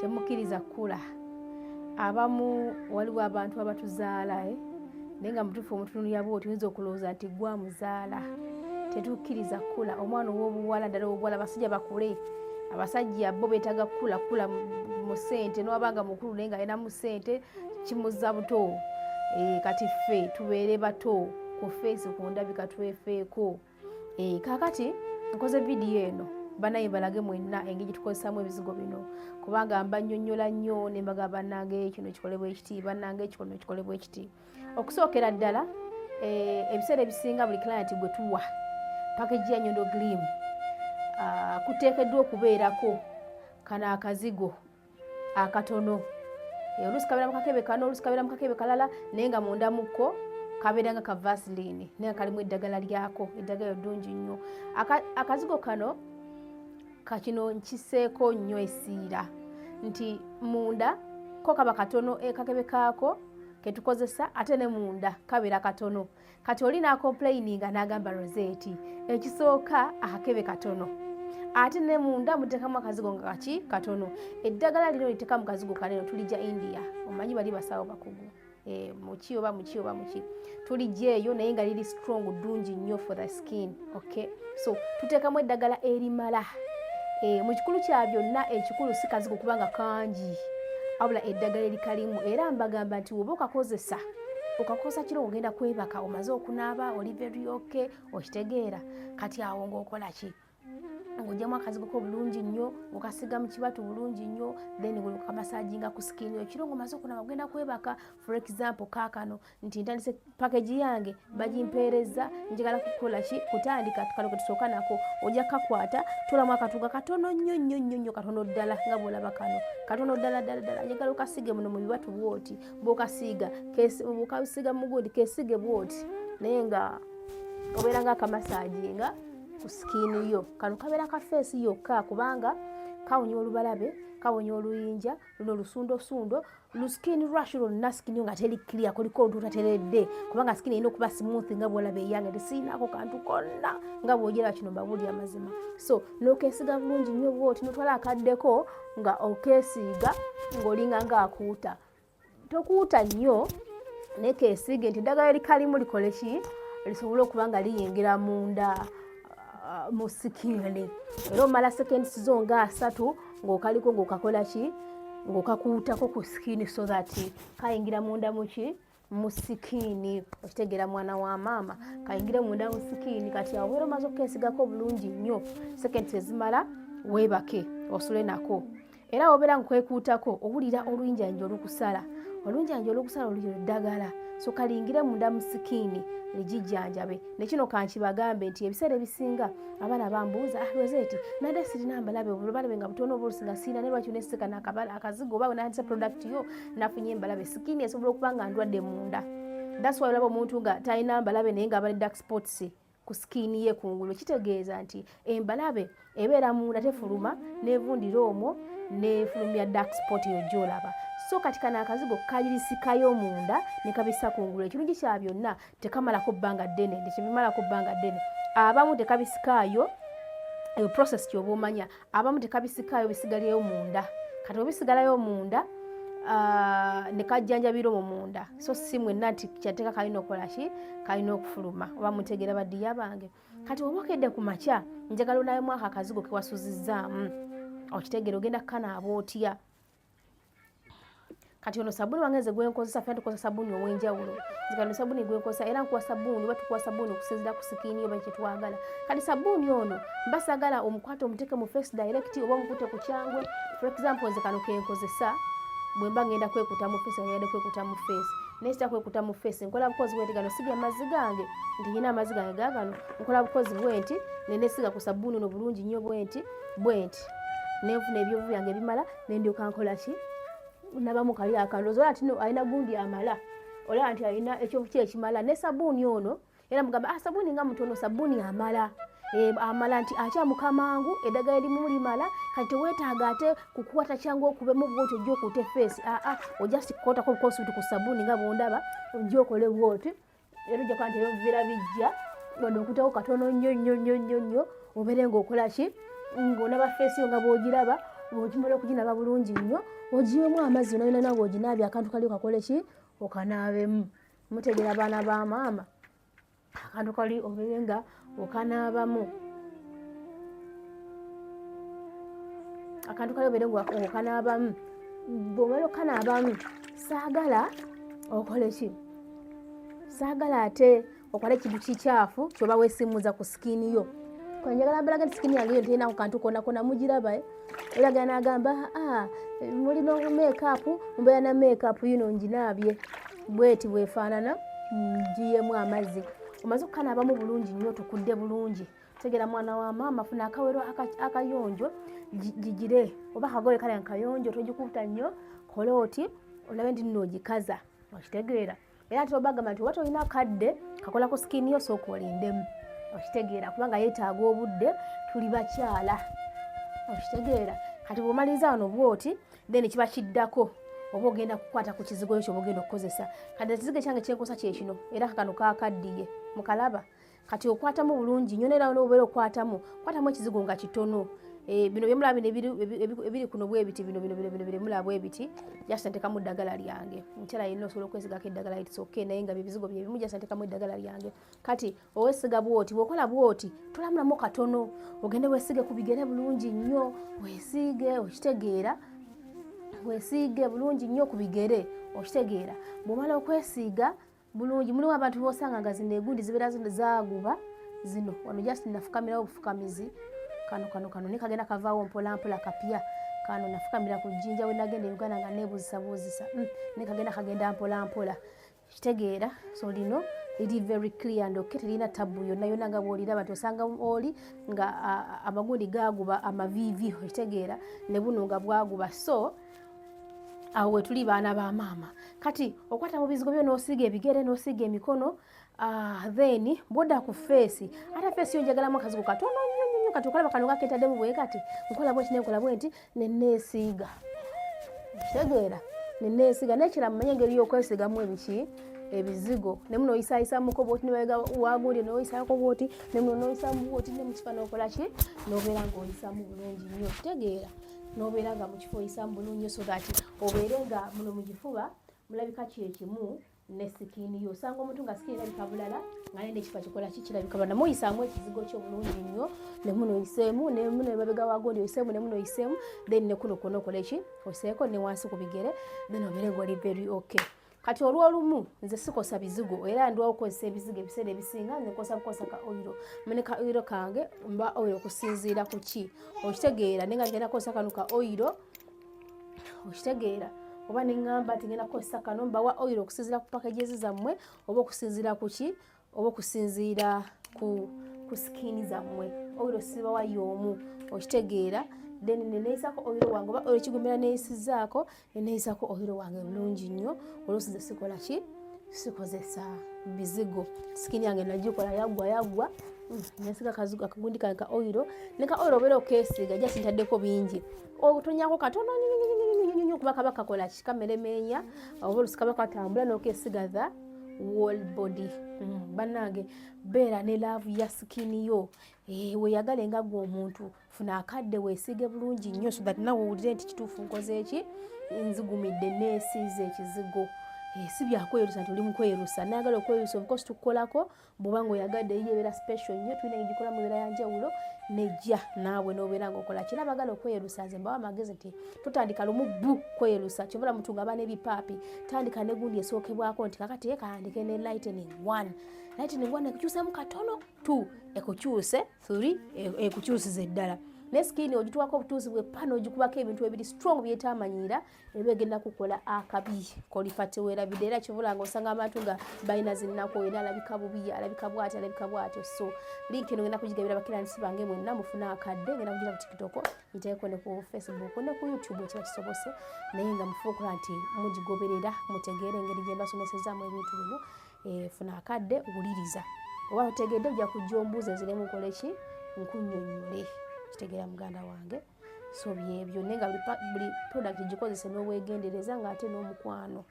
temukkiriza kula. Abamu waliwo abantu abatuzaala, eh? Naye nga mutuufu omutunulira bwoti oyinza okulowooza nti gwamuzaala. Tetukkiriza kula. Omwana ow'obuwala, ddala ow'obuwala, abasajja bakule. Abasajja bo beetaaga kula kula mu ssente, nowabanga mukulu naye nga alina mu ssente kimuzza buto. Kati ffe tubeere bato ku feesi, ku ndabika twefeeko. Kaakati nkoze vidiyo eno banaye balage mwenna engeri gyetukozesamu ebizigo bino, kubanga mba nnyonnyola nnyo ne mbagamba bannange kino kikolebwa ekiti, bannange kino kikolebwa ekiti. Okusookera ddala, ebiseera ebisinga buli client gwe tuwa package ya Nyondo Glim, kuteekeddwa okubeerako kano akazigo akatono. Oluusi kabeera mu kakebe kano, oluusi kabeera mu kakebe kalala, naye nga munda mukko kabeera nga ka vaseline, naye nga kalimu eddagala lyako. Eddagala ddungi nnyo. Akazigo kano kakino nkiseeko nnyo esiira nti munda ko kaba katono, kakebe kaako ketukozesa, ate ne munda kabeera katono. Kati oli n'acomplaininga n'agamba, Rosette, ekisooka akakebe katono, ate ne munda muteekamu akazigo nga kaki katono. Eddagala lino liteeka mu kazigo kanene, tulijja India, omanyi bali basawo bakugu, muki oba muki oba muki, tulijja eyo, naye nga liri strong, ddungi nnyo for the skin. Okay, so tuteekamu eddagala erimala. Mu kikulu kya byonna, ekikulu si kazigo kubanga kangi, wabula eddagala erikalimu. Era mbagamba nti woba okakozesa kiro, ogenda kwebaka omaze okunaaba, oli very okay, okitegeera. Kati awo ng'okola ki? Ng'ogyamu akazigo ko bulungi nnyo, ng'okasiga mu kibatu bulungi nnyo, then ng'okamassajinga ku skin ekiro ng'omaze okunaaba, ogenda kwebaka. For example, kaakano nti ntandise package yange, bagimpeereza, njagala kukola ki? Kutandika. Kano ketusooka nako, ojja kakwata, tolamu akatuga katono nnyo nnyo nnyo nnyo, katono ddala nga bw'olaba kano, katono ddala ddala ddala. Njagala okasige muno mu bibatu bwoti. Bw'okasiiga, bw'okasiiga mu gundi, kesige bwoti, naye nga obeera nga akamassajinga ku skin yo. Kano kabeera ka face yokka, kubanga kawonya olubalabe, kawonya oluyinja luno lusundosundo, lu skin rash lwonna, skin yo nga teri clear, kuliko olutateredde, kubanga skin erina okuba smooth nga bwolaba eyange, tesiinaako kantu konna nga bwogera kino, mbabuulira amazima. So n'okesiga bulungi nnyo bwoti, notwala akaddeko nga okesiiga ng'olinga ng'akuuta. Tokuuta nnyo, naye kesiige nti eddagala erikalimu likole ki? Lisobole okuba nga liyingira munda mu skin. Era omala seconds zo nga 30 ng'okaliko, ng'okakola ki? Ng'okakuutako ku skin so that kayingira munda muki? Mu skin. Okitegeera, mwana wa maama? Kayingire munda mu skin. Kati awo obeera omaze okukesigako bulungi nnyo, seconds ezimala weebake, osule nako. Era obeera nkwekuutako, owulira oluyinjanja olukusala, oluyinjanja olukusala oluliro ddagala. So kalingire munda mu skin ligijjanjabe. Nekino kankibagambe nti ebiseera ebisinga abaana bambuuza, ah, Rosette, nadde sirina mbalabe, obulabalabe nga butono, oba olusi nga siina, naye lwaki oneseka akazigo oba nandisa product yo nafunye embalabe? Skin esobola okuba nga ndwadde munda. That's why olaba omuntu nga talina mbalabe naye nga aba ne dark spots ku skin ye kungulu. Kitegeeza nti embalabe ebeera munda, tefuluma, nevundira omwo, nefulumya dark spot eyo gyolaba. So kati kano akazigo kalirisikayo munda ne kabisa kungulu. Ekirungi kya byonna, tekamalako bbanga ddene, tekibimalako bbanga ddene. Abamu tekabisikaayo, eyo process kyoba omanya, abamu tekabisikaayo, bisigalirayo munda. Kati obisigalayo munda, ne kajjanjabira omwo munda. So si mwenna nti kyateeka kalina okukola ki? Kalina okufuluma. Oba mutegeera, badiya bange? Kati oba okedde ku makya, njagala onayemu ako akazigo kewasuzizzaamu. Okitegeera? Ogenda kukanaaba otya? Kati ono sabuni wange nze gwenkozesa, fena tukozesa sabuni ow'enjawulo. Nze kano sabuni gwenkozesa, era nkuwa sabuni oba tukuwa sabuni okusinziira ku skin oba kyetwagala. Kati sabuni ono mba sagala omukwate omuteeke mu face direct oba omukute ku kyangwe. For example, nze kano kenkozesa bwe mba ngenda kwekuta mu face, ngenda kwekuta mu face, naye sita kwekuta mu face, nkola bukozi bwenti. Gano siga amazzi gange nti nyina amazzi gange gagano, nkola bukozi bwenti nenesiga ku sabuni ono bulungi nnyo bwenti bwenti. Nenfuna ebyovu byange ebimala nendyoka nkola ki, nabamu kali akandozi. Olaba nti no alina gundi amala, olaba nti alina ekyovu kye ekimala ne sabuuni ono. Era mugamba, ah, sabuuni nga mutono, sabuuni amala. Amala nti akyamuka mangu, eddagala erimu limala. Kati teweetaaga ate kukwata kyangu okubemu bwoti ojja okuta efeesi. Aa, ojja kukwatako bukosi ku sabuuni nga bwondaba, ojja okole bwoti, era ojja kuba nti ebyobuveera bijja wano okutako katono nnyo nnyo nnyo nnyo nnyo, obeere ng'okola ki, ng'onaba feesi yo nga bw'ogiraba. Bw'ogimala okuginaba bulungi nnyo, ogiwemu amazzi yona yona ng'oginaabye, akantu kali okakole ki, okanaabemu. Mutegera baana ba maama, akantu kali obeere nga okanaabamu, akantu kali obeere nga okanaabamu. Bw'omala okanaabamu, saagala okole ki, saagala ate okole ekintu kikyafu kyoba weesimuza ku skin yo. Njagala mbalaga nti skin yange yo terina ku kantu kona kona, mugiraba. Era gana nagamba, ah, mulina makeup, mbeera na makeup yino, nginaabye bweti bwefaanana, ngiyemu amazzi. Omaze okukanaabamu bulungi nnyo, otukudde bulungi. Tegera mwana wa maama, funa akawero akayonjo, gigire oba akagoye kale nkayonjo, togikuta nnyo, kola oti olabe nti nno ogikaza, okitegeera. Era nti obagamba nti oba tolina kadde kakola ku skin yo, sooka olindemu, okitegeera, kubanga yeetaaga obudde, tuli bakyala, okitegeera. Kati bw'omaliriza wano bwoti, then kiba kiddako oba ogenda kukwata ku kizigo ekyo oba ogenda okukozesa. Kati ekizigo ekyange kyenkosa kyekino, era kano kakaddiye mukalaba. Kati okwatamu bulungi nnyo, neera obeera okwatamu, kwatamu ekizigo nga kitono. Bino byemulaba bino ebiri kuno bwebiti, bino bino bino bino byemulaba bwebiti, just ntekamu eddagala lyange. Omukyala yenna osobola okwesigako eddagala, it's okay, naye nga byebizigo byebimu, just ntekamu eddagala lyange. Kati owesiga bwoti, bw'okola bwoti, tolamulamu katono, ogende weesige ku bigere bulungi nnyo, weesiige, okitegeera, weesiige bulungi nnyo ku bigere, okitegeera. Bw'omala okwesiiga bulungi, mulimu abantu bosanga nga zino egundi zibeera zino zaaguba zino wano, just nafukamirawo obufukamizi kano kano kano ne kagenda kavaawo mpola mpola kapya. Kano nafukamira ku jjinja we nagenda e Uganda nga neebuuzisa buuzisa, ne kagenda kagenda mpola mpola, kitegeera. So lino liri very clear and okay, terina tabu yonna yonna nga bw'oliraba nti osanga oli nga amagundi gaaguba amaviivi, okitegeera, ne buno nga bwaguba. So awo wetuli baana ba maama. Kati okwata mu bizigo byo n'osiiga ebigere n'osiiga emikono, then bwodda ku face, ate face yo njagalamu akazigo katono nnyo nnyo nnyo. Kati okalaba kano kaketaddemu bwe kati, nkola bwenti nenkola bwenti neneesiiga, kitegeera, neneesiiga. Nekira mumanye engeri y'okwesigamu ebiki, ebizigo, ne muno oyisaayisamuko bwoti, nebega wagundi noyisaako bwoti, ne muno noyisamu bwoti, ne mukifa nokola ki, nobeera ng'oyisamu bulungi nnyo, kitegeera, nobeera nga mukifo oyisamu bulungi nnyo, so that obeere nga muno mu kifuba mulabika kyekimu ne skin yo. Osanga omuntu nga skin erabika bulala, nga naye nekifa kikola ki, kirabika bulala. Muyisaamu ekizigo kyo bulungi nnyo, ne muno oyiseemu, ne muno emabega wagondi oyiseemu, ne muno oyiseemu, then ne kuno kwonna okole ki, oseeko ne wansi ku bigere, then obeere ng'oli very okay. Kati olw'olumu nze sikosa bizigo, era ndwawo okukozesa ebizigo. Ebiseera ebisinga nze nkosa bukosa ka oil, mune ka oil kange, mba oil okusinziira ku ki, okitegeera, naye nga ngenda kukozesa kano ka oil, okitegeera, oba neŋŋamba nti ngenda kukozesa kano. Mbawa oil okusinziira ku packages zammwe, oba okusinziira ku ki, oba okusinziira ku skin zammwe. Oil sibawa y'omu, okitegeera. Then neneyisako oil wange, oba oil kigumira neyisizaako, neneyisako oil wange bulungi nnyo. Oluusi nze sikola ki, sikozesa bizigo, skin yange nagikola yaggwa yaggwa. Nesiga akazigo akagundi kange ka oil, ne ka oil obeera okeesiiga, just ntaddeko bingi, otonyako katono nnyo, kuba kaba kakola ki, kameremeenya, oba olusi kaba katambula, n'okeesiga the whole body. Bannange, beera ne love ya skin yo. Weeyagale nga gwe omuntu, funa akadde weesiige bulungi nnyo, so that nawe owulire nti kituufu nkoze eki, nzigumidde, neesiize ekizigo. Si byakwerusa nti oli mukwerusa, nayagala okwerusa, of course tukukolako bw'oba ng'oyagadde, eyiyo ebeera special nnyo, tulina egikolamu ebeera yanjawulo, nejja naawe n'obeera ng'okola kira. Abagala okweyerusa, nze mbawa amagezi nti totandika lumu bu kweyerusa, kyobola muntu nga aba n'ebipaapi, tandika ne gundi esookebwako nti kakati ye kayandike ne lightening one, lightening one ekukyusemu katono, two ekukyuse, three ekukyusiza eddala. Naye skin ogituwako obutuuzi bweppa n'ogikubako ebintu ebiri strong byetamanyiira, eba egenda kukola akabi kolifa tewerabidde. Era kivula nga osanga abantu nga balina zinnaku, era alabika bubi, alabika bwati, alabika bwatyo. So link eno ngenda kugigabira bakirandisi bange mwenna, mufune akadde. Ngenda kugira ku TikTok, ngiteeko ne ku Facebook ne ku YouTube ekiba kisobose, naye nga mufuba okukola nti mugigoberera, mutegeere engeri gye mbasomesezaamu ebintu bino. Funa akadde, wuliriza, oba otegedde ojja kujja ombuuza enziremu nkole ki, nkunnyonnyole. Kitegeera muganda wange? So byebyo, naye nga buli product gikozese n'obwegendereza, ng'ate n'omukwano.